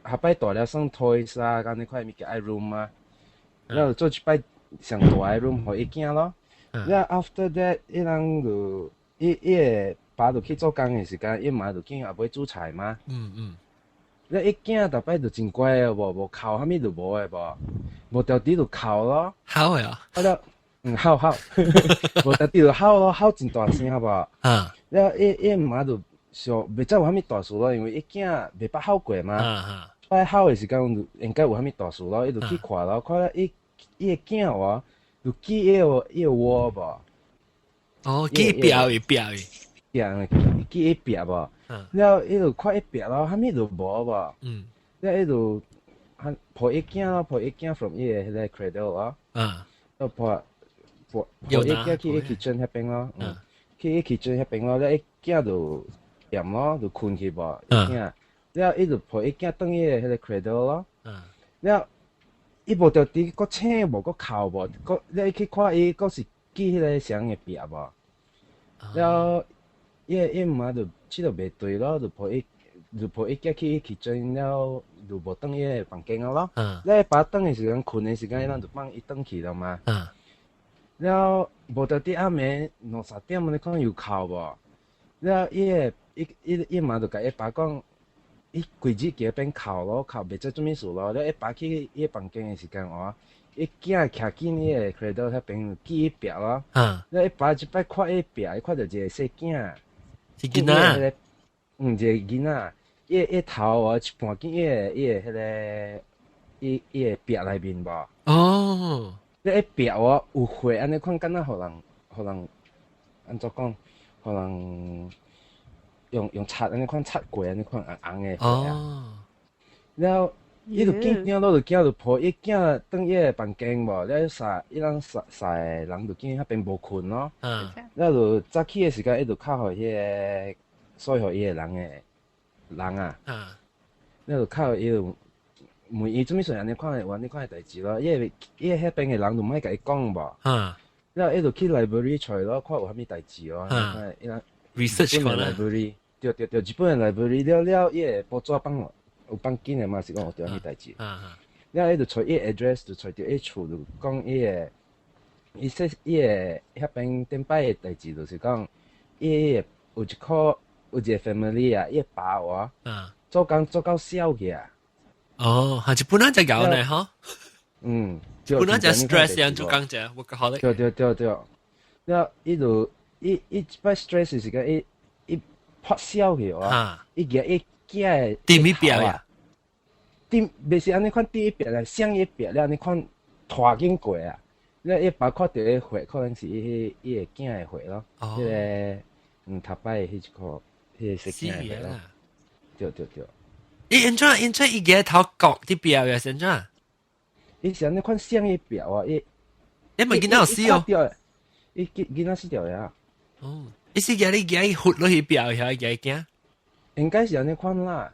後擺大了算 toys 啊，按呢款物件愛 room 啊，了做一擺上大的 room 予伊囝咯。了 after that，伊人就伊伊个爸就去做工的時間，伊媽就叫阿妹煮菜嘛。了伊囝逐擺就真乖的無，無哭啥物就無的無，無著佇就哭咯。哭的啊？啊了。嗯，哭哭，無特佇就哭咯，哭真大聲，好無？啊！了，伊伊媽就想袂知有啥物大事咯，因為伊囝袂捌哭過嘛。擺哭的時間應該有啥物大事咯，伊就去看咯，看了伊伊的囝哦，就記伊個伊個窩無？哦，記壁伊壁伊，壁記伊壁無？了，伊就看伊壁咯，啥物都無無？了，伊就抱伊囝咯，抱伊囝 from 伊個彼個 cradle 咯。就抱。抱伊囝去伊 kitchen 彼邊咯，嗯，去伊 kitchen 彼邊咯，了伊囝就踮咯，就睏去無，伊囝，了伊就抱伊囝轉伊个彼個 cradle 咯，了伊無著佇閣醒無，閣哭無，閣了伊去看伊，閣是記彼個誰的壁無，了伊伊媽就覺得袂對咯，就抱伊囝去伊 kitchen 了，就無轉伊个房間咯，了伊爸轉的時間睏的時間，伊人就放伊轉去了嘛。了無著佇暗暝兩三點，你看又哭無？了伊个伊伊伊媽就共伊爸講，伊規日佇彼邊哭咯，哭袂知做物事咯。了伊爸去伊房間的時間哦，伊囝徛緊伊个 cradle 彼邊記伊壁咯。了伊爸一擺看伊壁，伊看著一個細囝，是囡仔。嗯，一個囡仔，伊伊頭哦一半進伊个伊個彼個伊伊个壁內面無？哦。你一壁哦有血，按呢款敢若予人予人按怎講，予人用用擦按呢款擦過按呢款紅紅的血啊。了，伊就緊張咯，就驚就抱伊囝轉伊个房間無，了三伊人三三个人就見彼邊無睏咯。了就早起的時間，伊就敲予彼個所予伊个人的人啊。了就敲伊就問伊做物事按呢款的有按呢款的代誌咯，伊個伊個彼邊的人就莫共伊講無。了伊就去 library 揣咯，看有啥物代誌咯。伊人 research 看啦。 library 對對對，日本的 library 了了，伊個報紙放有放緊的嘛，是講有著啥物代誌。了伊就揣伊 address，就揣著伊厝，就講伊個伊說伊個彼邊頂擺的代誌，就是講伊個有一箍有一個 family 啊，伊個爸話做工做到痟去啊。哦，係日本人就搞呢，嗬？嗯，本來就 stress 樣做工者，workaholic。對對對對，了伊就伊伊一擺 stress 時間，伊伊發燒去啊，伊舉伊囝踮伊壁啊，踮袂是按呢款踮伊壁來，鑲伊壁了按呢款拖緊過啊，了伊爸看著彼血，可能是伊伊個囝的血咯，彼個頭擺的彼一箍，彼個細囝的血咯，對對對。伊按怎按怎伊個頭角佇壁嘅是按怎？伊是按呢款鑲伊壁啊，伊你咪囡仔有死哦？伊囡囡仔死掉呀。哦，伊是舉你舉伊活落去壁遐舉驚？應該是按呢款啦。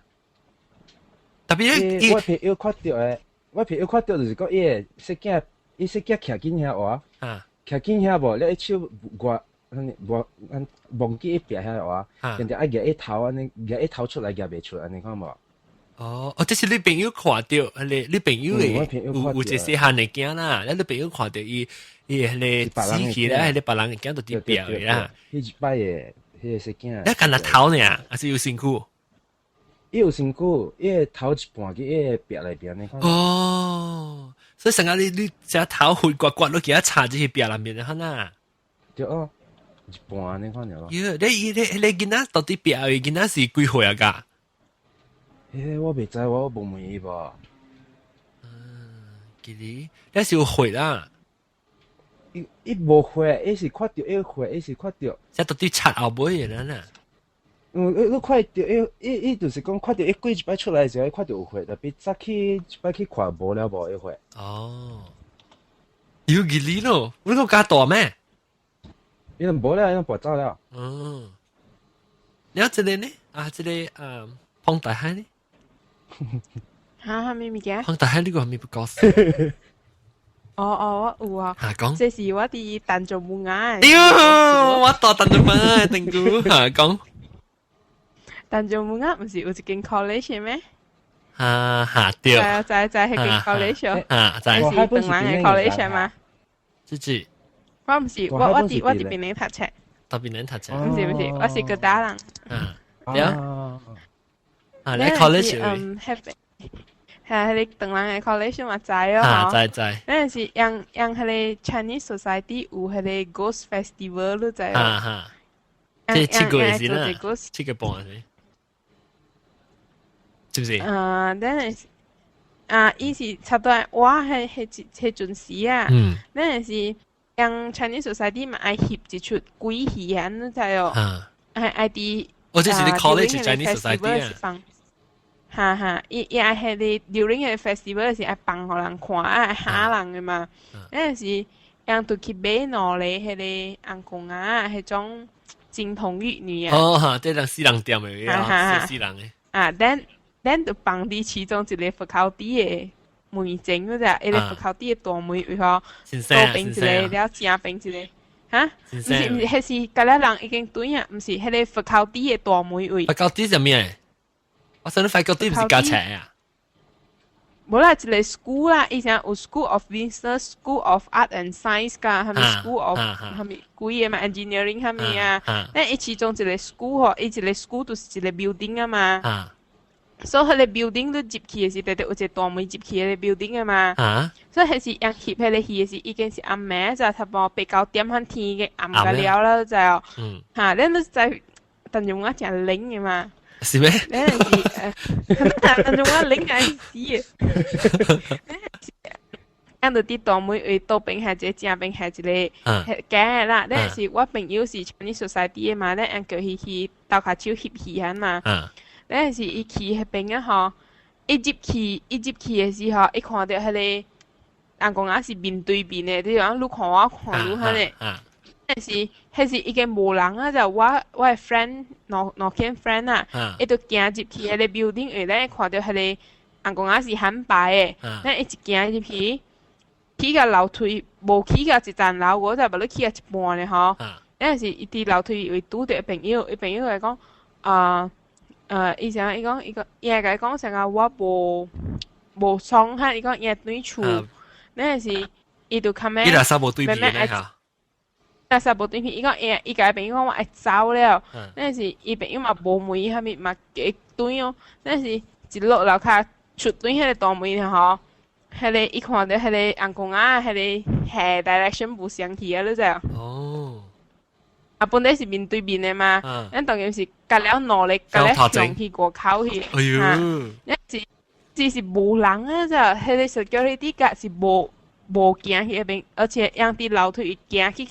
特別伊我朋友看著的，我朋友看著就是講伊個細囝，伊細囝徛緊遐話，徛緊遐無，了伊手外，無忘記伊壁遐話，然後愛舉伊頭按呢，舉伊頭出來舉袂出，按呢看無？哦，哦，這是你朋友看著，彼個你朋友的有有一個細漢的囝啦，了你朋友看著伊伊彼個死去咧，彼個別人的囝就佇壁的啦。彼一擺的彼個細囝。你干焦頭爾，還是有身軀？伊有身軀，伊個頭一半去伊個壁內邊你看。哦，所以成日你你隻頭血刮刮落去，插進去壁內面的，哈呐。對哦，一半你看著咯。喲，你你你囡仔到底壁的囡仔是幾歲啊？噶？迄個我袂知，我無問伊無。嗯，記得，你是有血啦。伊伊無血，伊是看著伊血，伊是看著。這到底插後尾的啦。嗯，你你看著伊伊伊就是講看著伊過一擺出來的時候，伊看著有血，特別早起一擺去看無了無伊血。哦，有記哩咯，你個加大咩？伊攏無了，伊攏跋走了。嗯。你這個呢？啊，這個放大海呢？嚇，啥物物件？放大海呢個係咪不講事？哦哦，我有啊。嚇講。這是我佇淡江木屋。哎喲，我到淡江木屋，定估嚇講。淡江木屋毋是有一間 college 咩？啊哈對。在在在彼間 college。啊，在。是唐人的 college 嗎？這是。我毋是，我佇檳城讀冊。佇檳城讀冊。毋是毋是，我是哥打人。啊，對啊。啊，你 college 嗯，彼邊。係彼個唐人的 college 嘛知哦，啊，知知。那陣時用用彼個 Chinese Society 有彼個 Ghost Festival 你知哦？啊哈。這7個月是啦，7個半是，是不是？啊，那陣時啊，伊是差不多我彼陣時啊，那陣時用 Chinese Society 嘛愛翕一齣鬼戲啊，你知哦？啊。愛佇。哦，這是你 college Chinese Society 啊。哈哈，伊愛彼個 during 彼個 festival 是愛放予人看，愛嚇人的嘛。那陣時，𪜶就去買兩個彼個尪公仔，彼種金童玉女啊。哦哈，這人死人店的啊，死人的。啊，then 就放佇其中一個 faculty 的門前嗰隻，一個 faculty 的大門位吼，左邊一個，了正邊一個。哈？毋是毋是，彼是佮了人已經對啊，毋是彼個 faculty 的大門位。 faculty 啥物？我想你 faculty 毋是教冊啊？無啦，一個 school 啦，以前有 School of Business、School of Art and Science 㗎，啥物 School of 啥物幾个嘛，Engineering 啥物啊。咱伊其中一個 school 吼，伊一個 school 就是一個 building 啊嘛。所以彼個 building 你入去的時，直直有一個大門入去彼個 building 啊嘛。所以彼時𪜶翕彼個戲的時，已經是暗暝，就差不多八九點彼天已經暗甲了啦，就嚇，咱都知，但是我誠靈的嘛。是咩？咱是，但是我靈愛死的。𪜶就佇大門位倒邊係一個，正邊係一個，假的啦。咱是我朋友是 Chinese Society 的嘛，咱𪜶叫伊去鬥跤手翕戲彼嘛。咱是伊去彼邊啊吼，一入去的時候，伊看著彼個尪公仔是面對面的，你講你看我看你彼個。但是彼時已經無人啊，就我的 friend 兩兩間 friend 啊，伊就行入去彼個 building，因為咱看著彼個尪公仔是罕擺的，咱伊一行入去，起個樓梯，無起個一層樓，我就無你起個一半咧吼。那是伊佇樓梯位拄著朋友，伊朋友來講，啊，伊啥伊講伊講，伊會共伊講啥個我無創哈，伊講伊會轉厝，那是伊就較咩？伊若啥無對面咧哈？若啥無對面，伊講伊伊共伊朋友講我愛走了，那是伊朋友嘛無門，啥物嘛加轉哦，那是一落樓跤出轉彼個大門吼。彼個伊看著彼個尪公仔，彼個下 direction 無相去啊，你知無？哦。啊，本來是面對面的嘛，咱當然是隔了兩個，隔了上去外口去。哎喲！咱是只是無人啊，就彼個 security guard 是無行去彼邊，而且𪜶佇樓梯行去，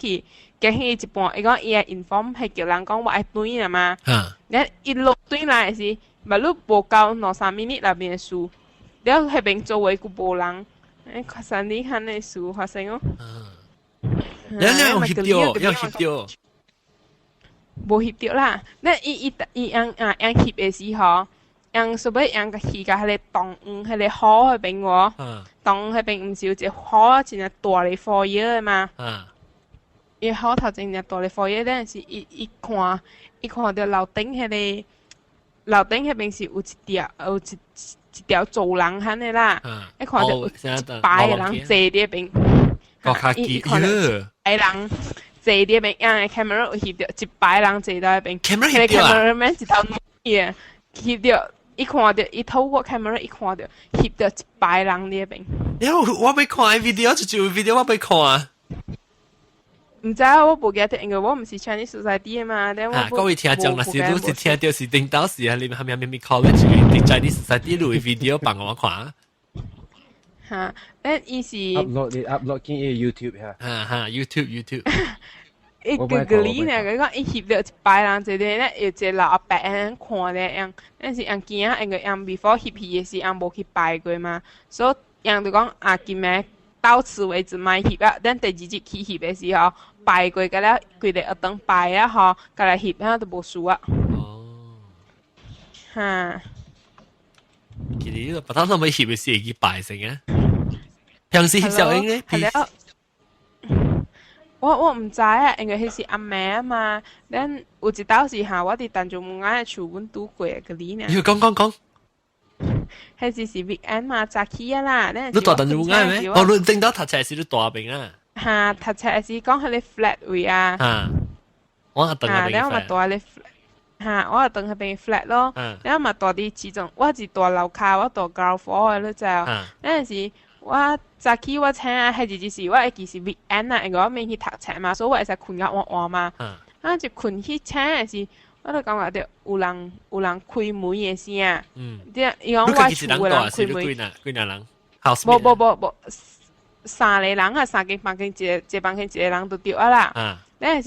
行去一半，伊講伊會 inform 係叫人講我愛轉啦嘛。咱一落轉來時，目你無夠兩三 minute 內面的事。了彼邊周圍閣無人，欸，發生你看的事發生哦。你你有翕著，有翕著。無翕著啦，那伊𪜶啊𪜶翕的時候，𪜶所謂𪜶共去共彼個東園彼個河彼邊喎，東彼邊毋是有一個河真正大个 foyer 的嘛？伊河頭前真大个 foyer，咱是伊看著樓頂彼邊是有一條走廊彼的啦，伊看著有一排的人坐佇彼邊，伊看著一排人坐佇彼邊，𪜶的 camera 有翕著一排人坐佇彼邊， camera 彼個 cameraman 一頭女的翕著，伊看著伊透過 camera 伊看著翕著一排人佇彼邊。了我欲看 video，就 video 我欲看。毋知我無記得，因為我毋是 Chinese Society 的嘛。啊，各位聽眾，若是你是聽著是頂到時啊，你係咪咪 college 嘅 Chinese Society 錄 video 放我看。哈，咱伊是 upload 你 upload 去 YouTube 嚇。哈哈，YouTube YouTube。伊個個裡呢，佢講伊翕著一排人坐佇咧，有一個老阿伯按看咧，𪜶，但是𪜶驚，因為𪜶 before 翕戲的時，𪜶無去拜過嘛，所以𪜶就講啊，今暝到此為止莫翕啊，等第二日去翕的時候，拜過個了，規個學堂拜啊吼，過來翕啊都無事啊。哦。哈。其實呢個白頭都未翕嘅時會拜成啊。平時翕相影咧，係了。我毋知啊，因為彼是暗暝啊嘛。咱有一道是哈，我佇淡江門仔的厝，阮拄過個裡呢。你講講講。彼時是 weekend 嘛，早起啊啦。你蹛淡江門仔咩？哦，你頂到讀冊時你蹛邊啊？哈，讀冊時講彼個 flat 位啊。哈，我係蹛彼邊。我嘛蹛彼個 flat，哈，我係蹛彼邊 flat 咯。然後嘛蹛佇其中，我是蹛樓跤，我蹛高樓的，你知無？那時我早起我醒啊，彼日就是我會記是 weekend 啊，因為我免去讀冊嘛，所以我會使睏較晚晚嘛。啊，就睏去醒的時，我就感覺著有人開門的聲。對，伊講我厝的人開門。幾幾若人？無無無無，三個人啊，三間房間一個一個房間一個人就對啊啦。那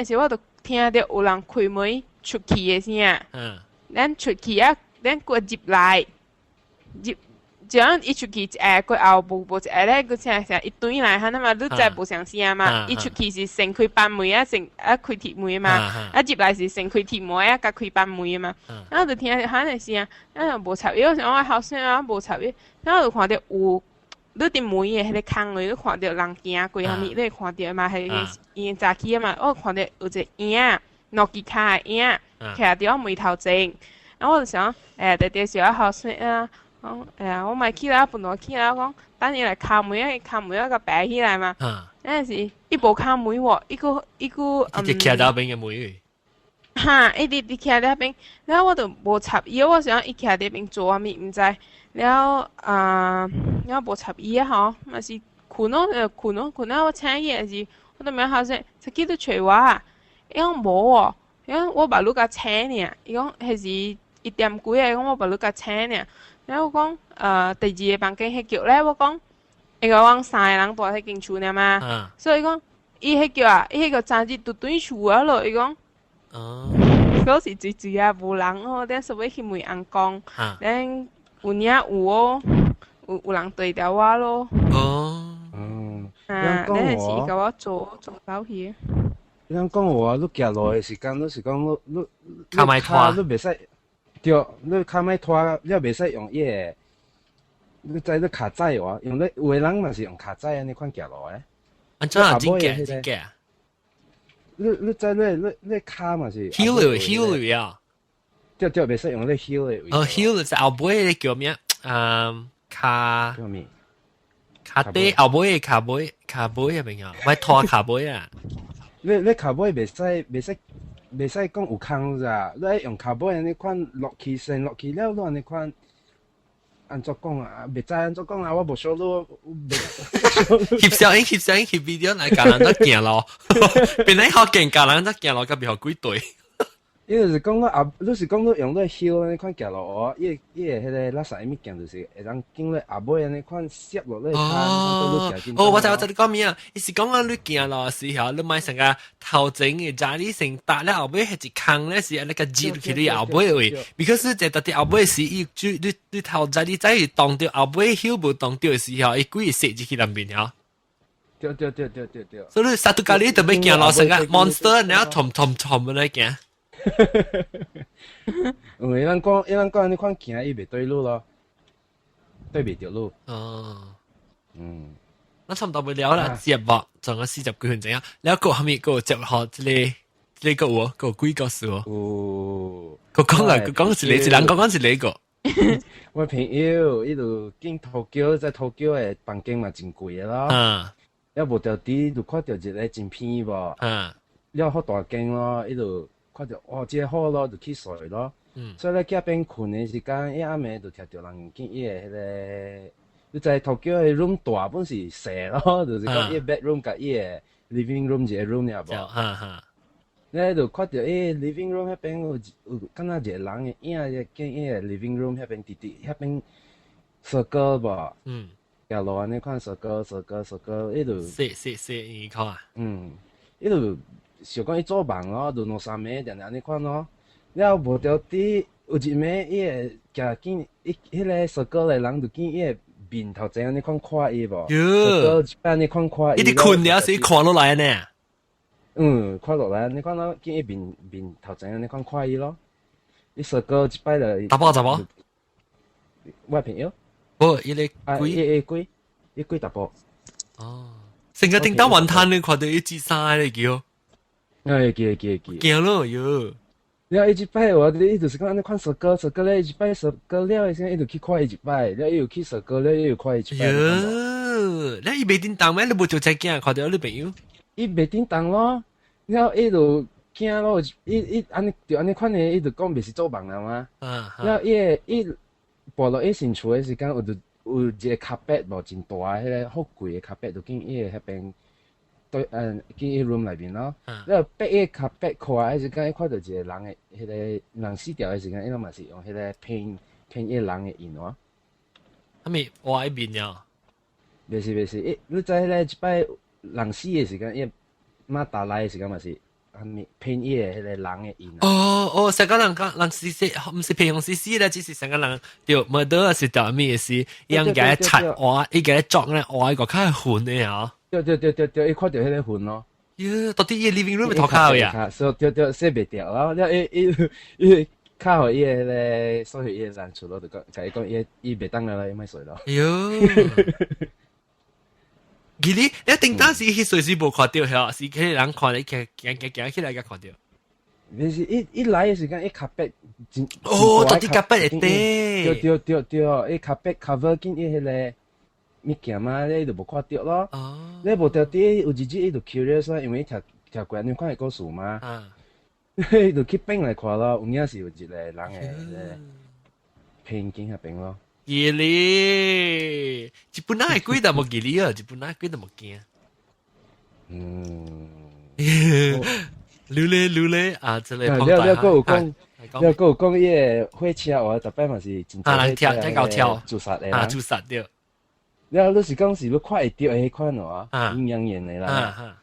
時我就聽著有人開門出去的聲。咱出去啊，咱閣入來入。這樣伊出去一下，過後無無一下咧，閣聽聲伊轉來，哈那嘛，你知無相聲嘛？伊出去是先開房門啊，先啊開鐵門嘛，啊入來是先開鐵門啊，佮開房門嘛。啊就聽著哈那聲，啊無插伊，我想我後生啊無插伊，然後就看著有你佇門的彼個空位，你看著人行過啥物，你會看著嘛？彼個伊早起嘛，我看著有一個影，兩支跤的影，徛佇我門頭前，啊我就想，欸，直直是我後生啊。講，哎呀，我嘛起來，本來起來，我講等伊來敲門啊，敲門啊，共爬起來嘛。那時伊無敲門喎，伊閣伊閣嗯。一直徛佇邊的門。哈，一直佇徛佇邊，了後我就無插伊，我想伊徛佇邊做啥物毋知，了啊，了無插伊啊吼，嘛是睏咯，睏咯，睏了我醒起來時，我都問後生，出去你揣我啊？伊講無哦，伊講我目睭較青爾，伊講彼時一點幾啊，伊講我目睭較青爾。了我講，第二个房間彼叫咧，我講，因為阮三个人蹛彼間厝爾嘛，所以講，伊彼叫啊，伊彼個昨日就轉厝啊咯，伊講，嗰時水水啊，無人哦，咱所以去問翁公，咱有影有哦，有人對著我咯。啊，咱是伊共我做做到去。你講話，你行路的時間，你是講你你跤莫拖，你袂使。對，你跤莫拖，你也袂使用伊个，你知你跤指無？用你有的人嘛是用跤指按呢款行路的。按怎啊？真假真假？你知你你你跤嘛是？heel heel 啊！對對，袂使用你 heel 的位。哦，heel 就後尾叫咩？嗯，跤叫咩？跤底後尾的跤尾跤尾啊，朋友，莫拖跤尾啊！你跤尾袂使講有空咋？你愛用跤尾按呢款落去先落去了，你按呢款按怎講啊？袂知按怎講啊？我無熟路，翕相影翕相影翕 video 來教人怎行路，本來好見教人怎行路，佮袂予鬼對。伊就是講你後，你是講你用你 heel 按呢款行路哦，伊伊個彼个垃圾物件就是會當經你後尾按呢款攝落你跤。哦，我知我知你講咩啊？伊是講啊，你行路時候，你莫成個頭前的遮你先踏了後尾彼一空咧是按呢個入去你後尾位，because 這特佇後尾時，伊就你你頭前你再動著後尾 heel 無動著的時候，伊規個攝入去內面吼。對對對對對對。所以 satu kali 特別行路成個 monster，然後衝衝衝咁來行。因為咱講，伊咱講按呢款行，伊袂對路咯，對袂著路。哦，嗯，咱差不多欲了啦，節目仲有40幾分鐘啊，了閣啥物閣接學這个這个有閣有幾個事哦？有。閣講啊，閣講一个，一人講講一个。我朋友伊就進 Tokyo，在 Tokyo 的房間嘛真貴的咯。了無著佇就看著一个真便宜無？了好大間咯，伊就看著哦，這个好咯，就去踅咯。所以咧，隔邊睏的時間，伊暗暝就聽著人見伊的彼个，你知 Tokyo 的 room 大本是細咯，就是講伊 bedroom 佮伊的 living room 一個 room 爾無？哈哈。你就看著伊 living room 彼邊有敢若一個人的影，見伊的 living room 彼邊直直彼邊 circle 無？嗯。行路按呢款 circle circle circle，伊就。是是是，你看啊。嗯，伊就想講伊做夢咯，就兩三暝定定按呢款咯。了無著佇有一暝，伊會行見伊彼个 circle 的人就見伊的面頭前按呢款看伊無？喲，按呢款看伊。伊佇睏了時看落來呢？嗯，看落來，你看到見伊面面頭前按呢款看伊咯。伊說過一擺就查某查某，我朋友，無伊個鬼，伊鬼，伊鬼查埔。哦，成個頂到雲吞你看到伊支衫咧叫，哎，記記記，驚咯喲。了伊一擺我伊就是講按呢款說歌說歌咧，伊一擺說歌了的時，伊就去看伊一擺，了伊又去說歌了，伊又看伊一擺。喲，了伊袂叮當咩？你無做只驚看到你朋友？伊袂叮當咯，了伊就驚咯，伊伊按呢就按呢款的，伊就講袂是做夢了嘛。了伊個伊跋落伊新厝的時間，有就有一個 carpet 無真大，彼個好貴的 carpet，就見伊個彼邊。對，進伊 room 內面咯，了爬伊個 carpet 看的時間，伊看到一個人的，彼個人死掉的時間，伊攏嘛是用彼個 paint paint 伊個人的印哦。啥物畫伊面了？袂是袂是，伊你知彼個一擺人死的時間，伊媽打來的時間嘛是啥物 paint 伊個彼個人的印。哦哦，成個人講人死死，毋是平常死死咧，只是成個人著 murder 是著物是，伊用共擦畫，伊共作咧畫一個較痕的啊。對對對對對，伊看到彼個痕咯。喲，到底伊 living room 塗跤呀？所以對對，洗袂掉咯。了伊伊伊較予伊个彼個所以伊個人厝咯，就講，共伊講伊伊袂當了，伊莫睡咯。喲，其實你頂當時彼隨時無看著，係是彼個人看你行行行行起來才看著。袂是伊伊來的時間，伊 carpet 真哦，到底 carpet 會對對對對，伊 carpet cover 緊伊彼個物件嘛，你就無看著咯。你無著佇有一日伊就 curious 因為伊聽聽過按呢款的故事嘛。伊就去變來看咯，有影是有一個人的彼個偏見彼邊咯。記哩，日本人的鬼都無記哩啊，日本人的鬼都無驚。嚕咧嚕咧啊！這個了了，閣有講，了閣有講，伊個火車話，逐擺嘛是真啊，人跳，聽到跳自殺的啊，自殺對。了，你是講是欲看會著的彼款話，陰陽眼的啦。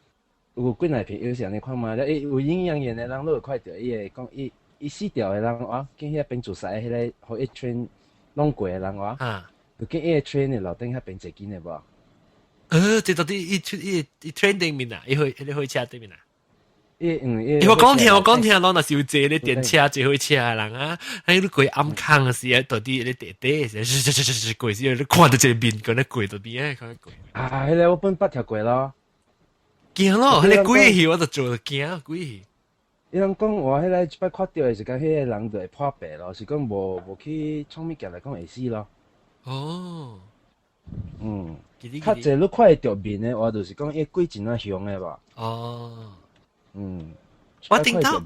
有幾若朋友是按呢款嘛？了，伊有陰陽眼的人，你會看著伊會講，伊伊死掉的人話，見彼邊自殺的彼個，予伊 train 弄過的人話，就見伊個 train 的樓頂彼邊坐緊的無？這到底伊出伊伊 train 頂面啊？伊火彼個火車頂面啊？伊嗯伊，我講聽我講聽，攏若是有坐咧電車坐火車的人啊，喺你過暗坑的時，到底咧地底時，過時，你看著一個面，閣咧過到邊啊，看過。啊，彼個我本捌聽過咯。驚咯，彼個鬼戲我就做就驚鬼戲。伊人講話，彼個一擺看著的時間，彼個人就會破病咯，是講無無去創物件來講會死咯。哦。較濟你看會著面的話，就是講伊鬼真啊兇的吧。哦。我頂到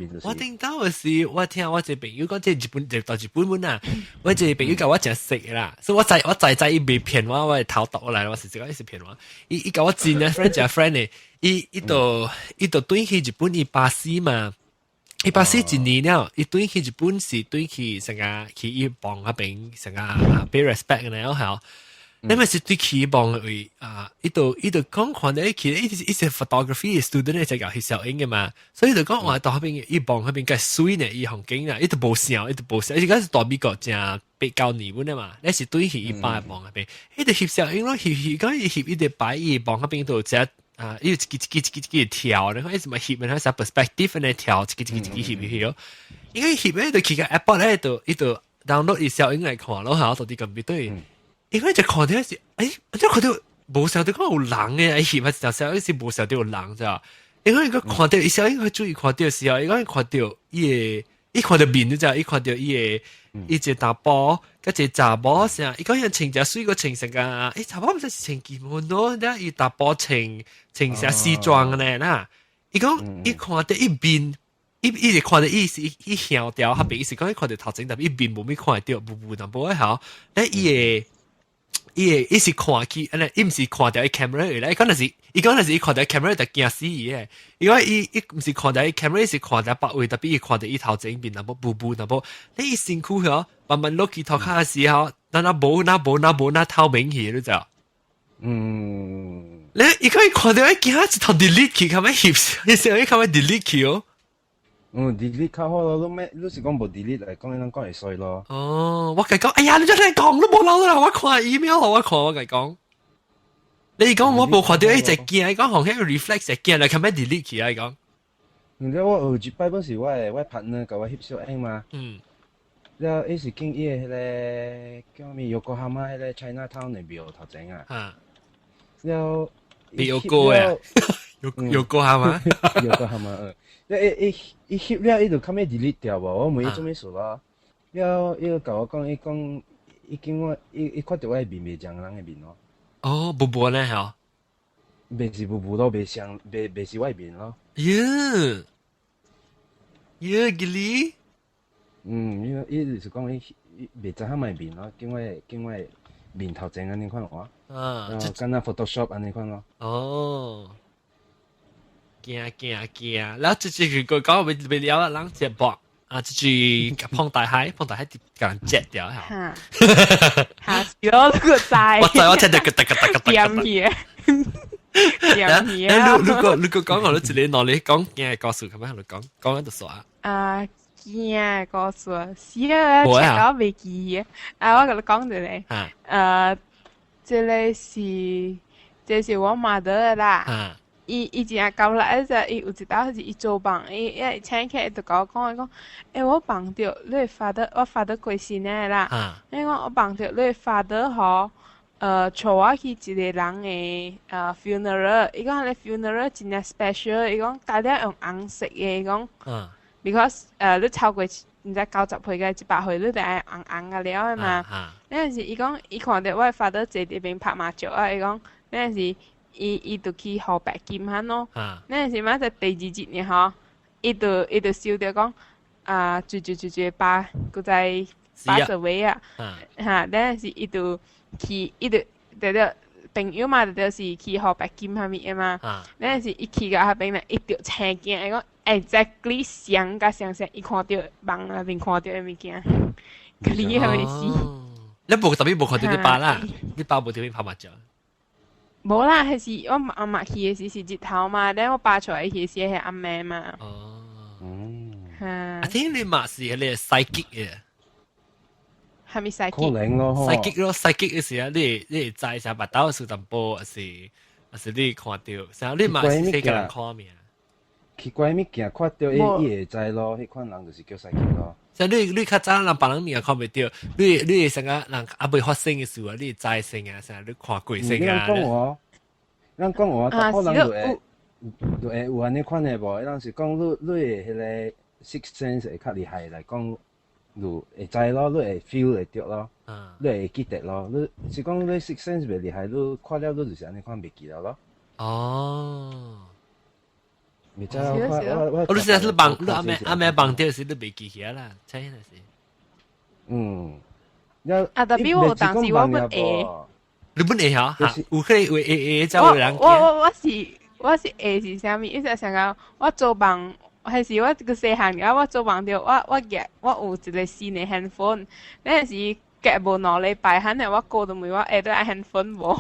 的是，我聽我一個朋友講，這日本就到日本本啊，我一個朋友共我誠熟的啦，所以我知我知知伊袂騙我，我會頭毒來，我是這個伊是騙我。伊伊共我真的 friend 誠 friend 的，伊伊就伊就轉去日本，伊巴士嘛，伊巴士一年了，伊轉去日本是轉去成個去伊幫彼邊成個 pay respect 的了後。你咪是對起望位啊！伊就伊就講看到伊去，伊伊是 photography student 就搞翕相影的嘛，所以就講話到彼邊伊望彼邊較媠呢，伊風景啊，伊就無想，伊就無想，伊講是大美國誠八九年本的嘛，你是對去伊擺望彼邊，伊就翕相影咯，翕翕講伊翕伊就擺伊望彼邊就只啊，伊一支一支一支一支跳，你看伊怎麼翕，你看啥 perspective 呢跳，一支一支一支翕翕，因為翕咧就去個 app 咧就伊就 download 伊相影來看咯，嚇，到底咁對。因為就看到是，欸，就看到無想到講有人嘅，欸，翕啊，就小是無想到有人咋？因為佢看到伊小影佢注意看到時候，伊講看到伊個，伊看到面就咋？伊看到伊個，伊一個查埔，佮一個查某啥？伊講伊穿誠媠，閣穿成個，欸，查某毋知是穿基本咯，了伊查埔穿穿啥西裝呢？啦，伊講伊看到伊面。伊伊是看到伊是伊向掉，彼邊伊是講伊看到頭前，但伊面無物看會著，無無淡薄仔吼。咧伊會伊會伊是看去，按呢伊毋是看著伊 camera 咧，伊講若是伊講若是伊看著 camera 就驚死伊個。因為伊伊毋是看著伊 camera，是看著別位，特別伊看著伊頭前面淡薄霧霧淡薄。你伊身軀吼慢慢落去塗跤的時候，咱若無那無那無那透明去，你知無？你伊講伊看著伊驚一頭 delete 去，較欲翕，伊想伊較欲 delete 去哦。嗯，delete 較好咯，你咩？你是講無 delete 來講，伊攏講會衰咯。哦，我共伊講，哎呀，你真係講都無留啦，我看 email 我看我共伊講。你講我無看著伊隻鏡，伊講紅迄個 reflex 隻鏡來，較欲 delete 去啊？伊講。而且我有一擺本是我的我 partner 共我翕相影嘛。了伊是經伊个彼个叫啥物 Yokohama 彼個 China Town 的廟頭前啊。了。你有過誒？有過下嘛？有過下嘛？嗯。了伊伊伊翕了，伊就較尾 delete 掉無？我問伊做啥事咯？了，伊就共我講，伊講伊見我，伊伊看著我的面袂像人的面咯。哦，無無呢嚇？袂是無無咯，袂像，袂袂是我的面咯。耶耶，吉利？嗯，伊伊就是講伊伊袂知影物面咯，見我見我面頭前按呢款話。敢若 Photoshop 按呢款咯。哦。驚驚驚！然後這這個講未未了，人接駁啊，這是碰大海，碰大海就共人截掉嚇。嚇死我都個知。我知我聽到咯得咯得咯得。點去？點去啊！你如果如果講我都一個腦裡講驚的故事，咁樣你講講緊就煞。啊，驚的故事，死啊！切到袂記啊！我共你講一个。這个是，這是我媽的啦。伊伊真正夠力，只伊有一道是伊做夢，伊伊請起來就共我講，伊講，欸，我夢著你的 father，我 father 過身的啦。伊講我夢著你的 father 吼，帶我去一個人的funeral，伊講彼个 funeral 真正 special，伊講大家用紅色的，伊講，because 你超過毋知90歲個100歲，你著愛紅紅個了的嘛。那陣時伊講，伊看著我的 father 坐佇邊拍麻將啊，伊講那陣時。伊伊就去予白金漢咯，那陣時嘛就第二日呢吼，伊就伊就收著講啊，住住住住爸，閣在 pass away 啊，哈，那陣時伊就去，伊就就就朋友嘛，就是去予白金啥物的嘛，那陣時伊去到彼邊咧，伊就青驚，伊講 exactly 像佮像像，伊看著夢內面看著的物件，你係咪是？你無特別無看著你爸啦，你爸無佇邊拍麻將。無啦，彼時我阿媽去的時是日頭嘛，咧我爸出來去時係暗暝嘛。哦。哈。啊，聽你嘛是彼个 psychic 的。係咪 psychic？可能咯，psychic 咯，psychic 的時啊，你你會知啥腹肚有淡薄，還是還是你看著，啥你嘛是世界人看命。奇怪物件看著伊伊會知咯，彼款人就是叫 psychic 咯。即你你較早人別人物件看袂著，你你會成個人猶未發生的事啊，你會知先啊，啥你看過先啊。咱講話，咱講話，逐個人就會就會有按呢款的無？咱是講你你的彼个 sixth sense 會較厲害來講，就會知咯，你會 feel 會著咯，你會記得咯。你是講你 sixth sense 袂厲害，你看了你就是按呢款袂記得咯。哦。未知我我我你是是夢，你暗暝暗暝夢著時你袂記起啦，真係是。嗯。啊，特別我當時我本會。你本會嚇？有可能會會會走有人我我我是我是會是啥物？意思想講我做夢，還是我這個細漢啊？我做夢著我我夾我有一個新的 handphone，那陣時隔無2禮拜，肯定我哥就問我會得愛 handphone 無？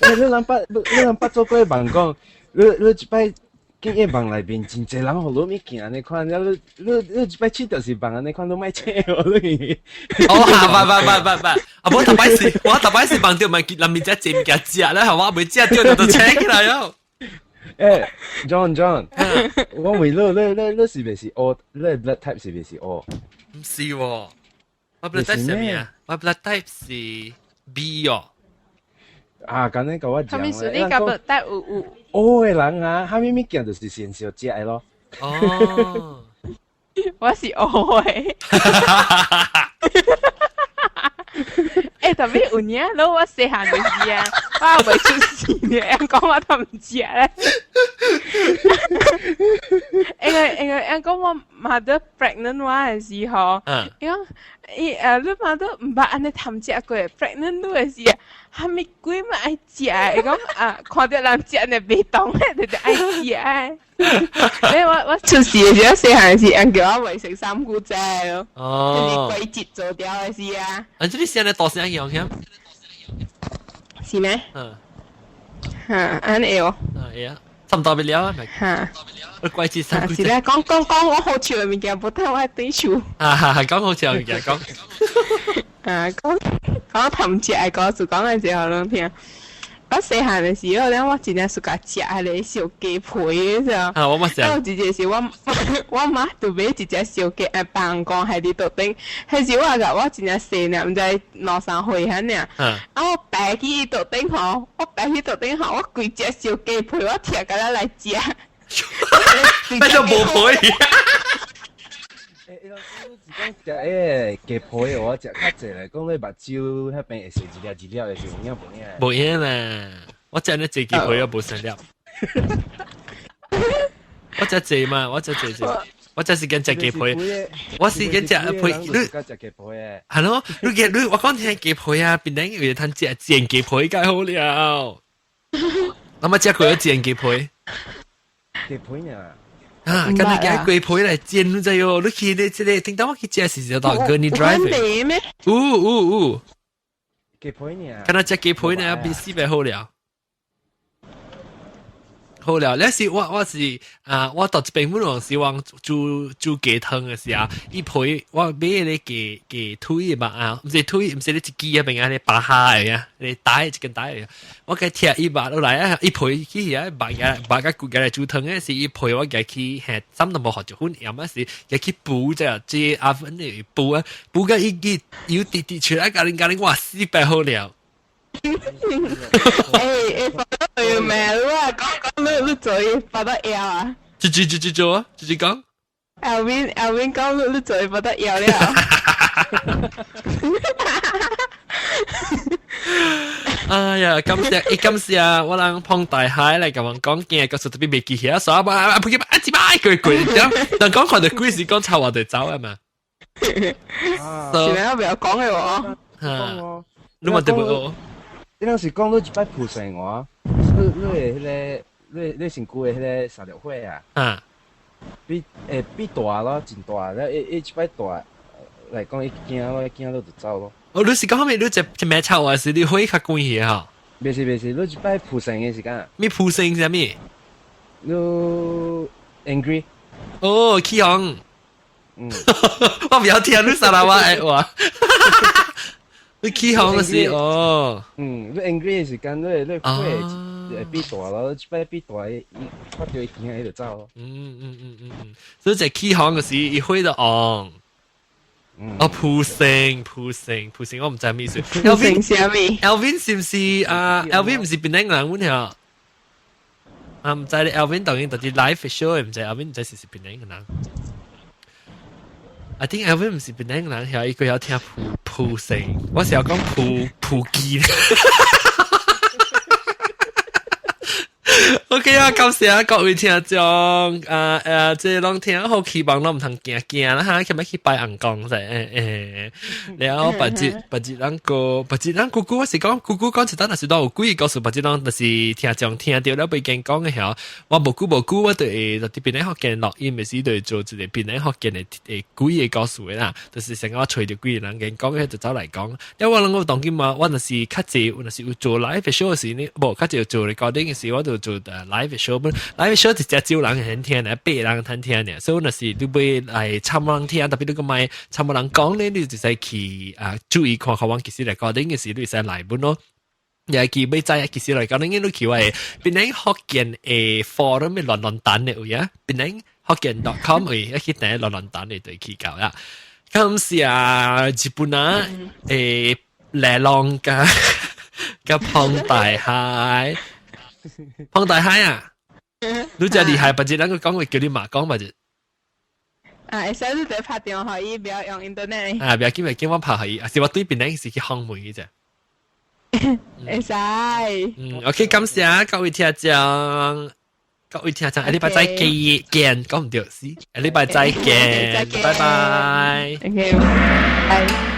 欸，你人捌你人捌做過夢講，你你一擺見伊夢內面真濟人予你物件按呢款，了你你你一擺試著是夢按呢款，你莫醒哦你。哦，哈，捌捌捌捌捌，啊，我頭擺是，我頭擺是夢著嘛，內面只濟物件食咧，我未食著就醒起來哦。欸，John John，我問你，你你你是袂是 O？你 blood type 是袂是 O？毋是喎，我 blood type 是啥物啊？我 blood type 是 B 哦。啊，咁你共我講，啥物事你甲 blood type 有有 O 的人啊，啥物物件就是先小食的咯。哦，我是 O 的。欸，特別有影，攞我細漢就是啊，我猶未出世呢，人講我都毋食咧。因為因為人講我媽的 pregnant 我的時候，伊講伊你媽的毋捌按呢貪食過，pregnant 你的時，啥物鬼嘛愛食？伊講啊，看著人食呢袂當的，就愛食的。你我我出世的時候，細漢時，人叫我袂食三姑仔咯，就是季節做掉的時啊。啊，這你現在大聲樣添？是咩？嗯。哈，按呢會哦。啊，會啊，差唔多不了啊。哈。我怪節三姑是咧，講講講我好笑的物件，無等我對手。啊哈，講好笑的物件講。啊，講講貪食的故事，講來一下予恁聽。我細漢的時候咧，我真正 suka 食彼个燒雞皮的。啊，我嘛食。有一日是我媽就買一隻燒雞，放光喺佇桌頂。彼時我甲我真正細爾，毋知兩三歲遐爾。啊，我爬去伊桌頂吼，我爬去桌頂吼，我規隻燒雞皮我拆甲咱來食。變做無皮。欸，伊講食彼個雞皮，我食較濟咧，講你目睭彼邊會細一粒一粒的，是有影無影？無影啦，我食那濟雞皮我無成粒。我食濟嘛，我食濟濟，我食時間食雞皮，我時間食皮，你食雞皮的。係咯，你嘅你我講聽雞皮啊，變頂有通食煎雞皮較好了。那麼食過煎雞皮？雞皮呢？啊，咁你叫雞皮來煎，你知喲？你去你這個，聽到我去食是就到 Gurney Drive。咩？有有有。雞皮呢？敢若食雞皮呢，比四百好了。好了，那時我是啊，我到這邊本來是往煮煮雞湯的時候，伊皮我買個雞雞腿嘛啊，毋是腿，毋是你一支啊邊啊，你拔下的啊，你打一根打的，我共拆伊肉落來啊，伊皮去遐肉個肉個骨來煮湯的是伊皮我共去下攢淡薄胡椒粉鹽啊是，共去補者這阿粉的補啊，補個伊伊油滴滴出來，共恁共恁哇四百好了。欸欸，發到要咩？你話講講你你嘴發得枵啊？自己自己做啊，自己講。 Alvin Alvin 講你你嘴發得枵了。哎呀，感謝，欸，感謝我人碰大海來共阮講經，告訴特別袂記起啊，所以啊啊，不記啊，一擺過過，但講看著鬼是講臭話就走啊嘛。是咩？不要講的喎。嚇，你嘛對無？你若是講你一擺撲生我，你你的彼个，你你身軀的彼个三六火啊，比會比大咯，真大，了伊伊一擺大來講，伊驚咯，伊驚你就走咯。哦，你是講啥物？你一一暝臭還是你火較懸去吼？袂是袂是，你一擺撲生的時間。咩撲生啥物？你 angry？哦，起哄。嗯。我不要聽你沙拉話的話。你起哄的是哦。嗯，你 angry 的時間，你你火會變大咯，一擺變大，伊看著伊驚，伊就走咯。嗯嗯嗯嗯嗯，所以這起哄的時，伊火就旺。哦，撲聲撲聲撲聲，我毋知咩意思。撲聲啥物？Alvin 是毋是啊？Alvin 毋是檳城人，阮遐。啊，毋知咧，Alvin 當然就是 live show，毋知 Alvin 毋知是是檳城人。I think Alvin 毋是檳城人，遐伊閣曉聽撲撲聲，我是要講撲撲機。OK 啊，感謝各位聽眾，啊啊，這攏聽好，希望攏毋通驚驚啦哈，今日去拜尪公者，欸欸，了別日別日咱個別日咱姑姑，我是講姑姑講一單，若是當有鬼故事，別日攏就是聽眾聽著了袂驚講的曉，我無久無久我就會佇檳城福建錄音的時，就會做一個檳城福建的會鬼的故事的啦，就是先我揣著幾个人講講，就走來講。了我攏當今嘛，我若是較濟，我若是有做 live show 時呢，無較濟做 recording 的時，我就做 live show 本 live show 一隻少人肯聽呢，八人通聽呢，所以若是你欲來參人聽，特別你閣莫參人講呢，你就使去啊注意看看，阮其實 recording 的時，你會使來本咯。也記欲知其實來講，你你去我檳城福建的 forum 的論論壇的位啊，檳城福建 .com 位，一去訂論論壇的就去到啦。感謝日本啊，誒，麗浪加加胖大海，胖大海啊！你真厲害，別日咱個講話叫你媽講嘛就。啊，會使你直拍電話予伊，不要用 internet。啊，不要緊，不要緊，我拍予伊，啊是我對邊個是去訪問伊啫。會使。嗯，OK，感謝各位聽眾，各位聽眾，下禮拜再見，講毋對，是，下禮拜再見，拜拜。 OK，拜。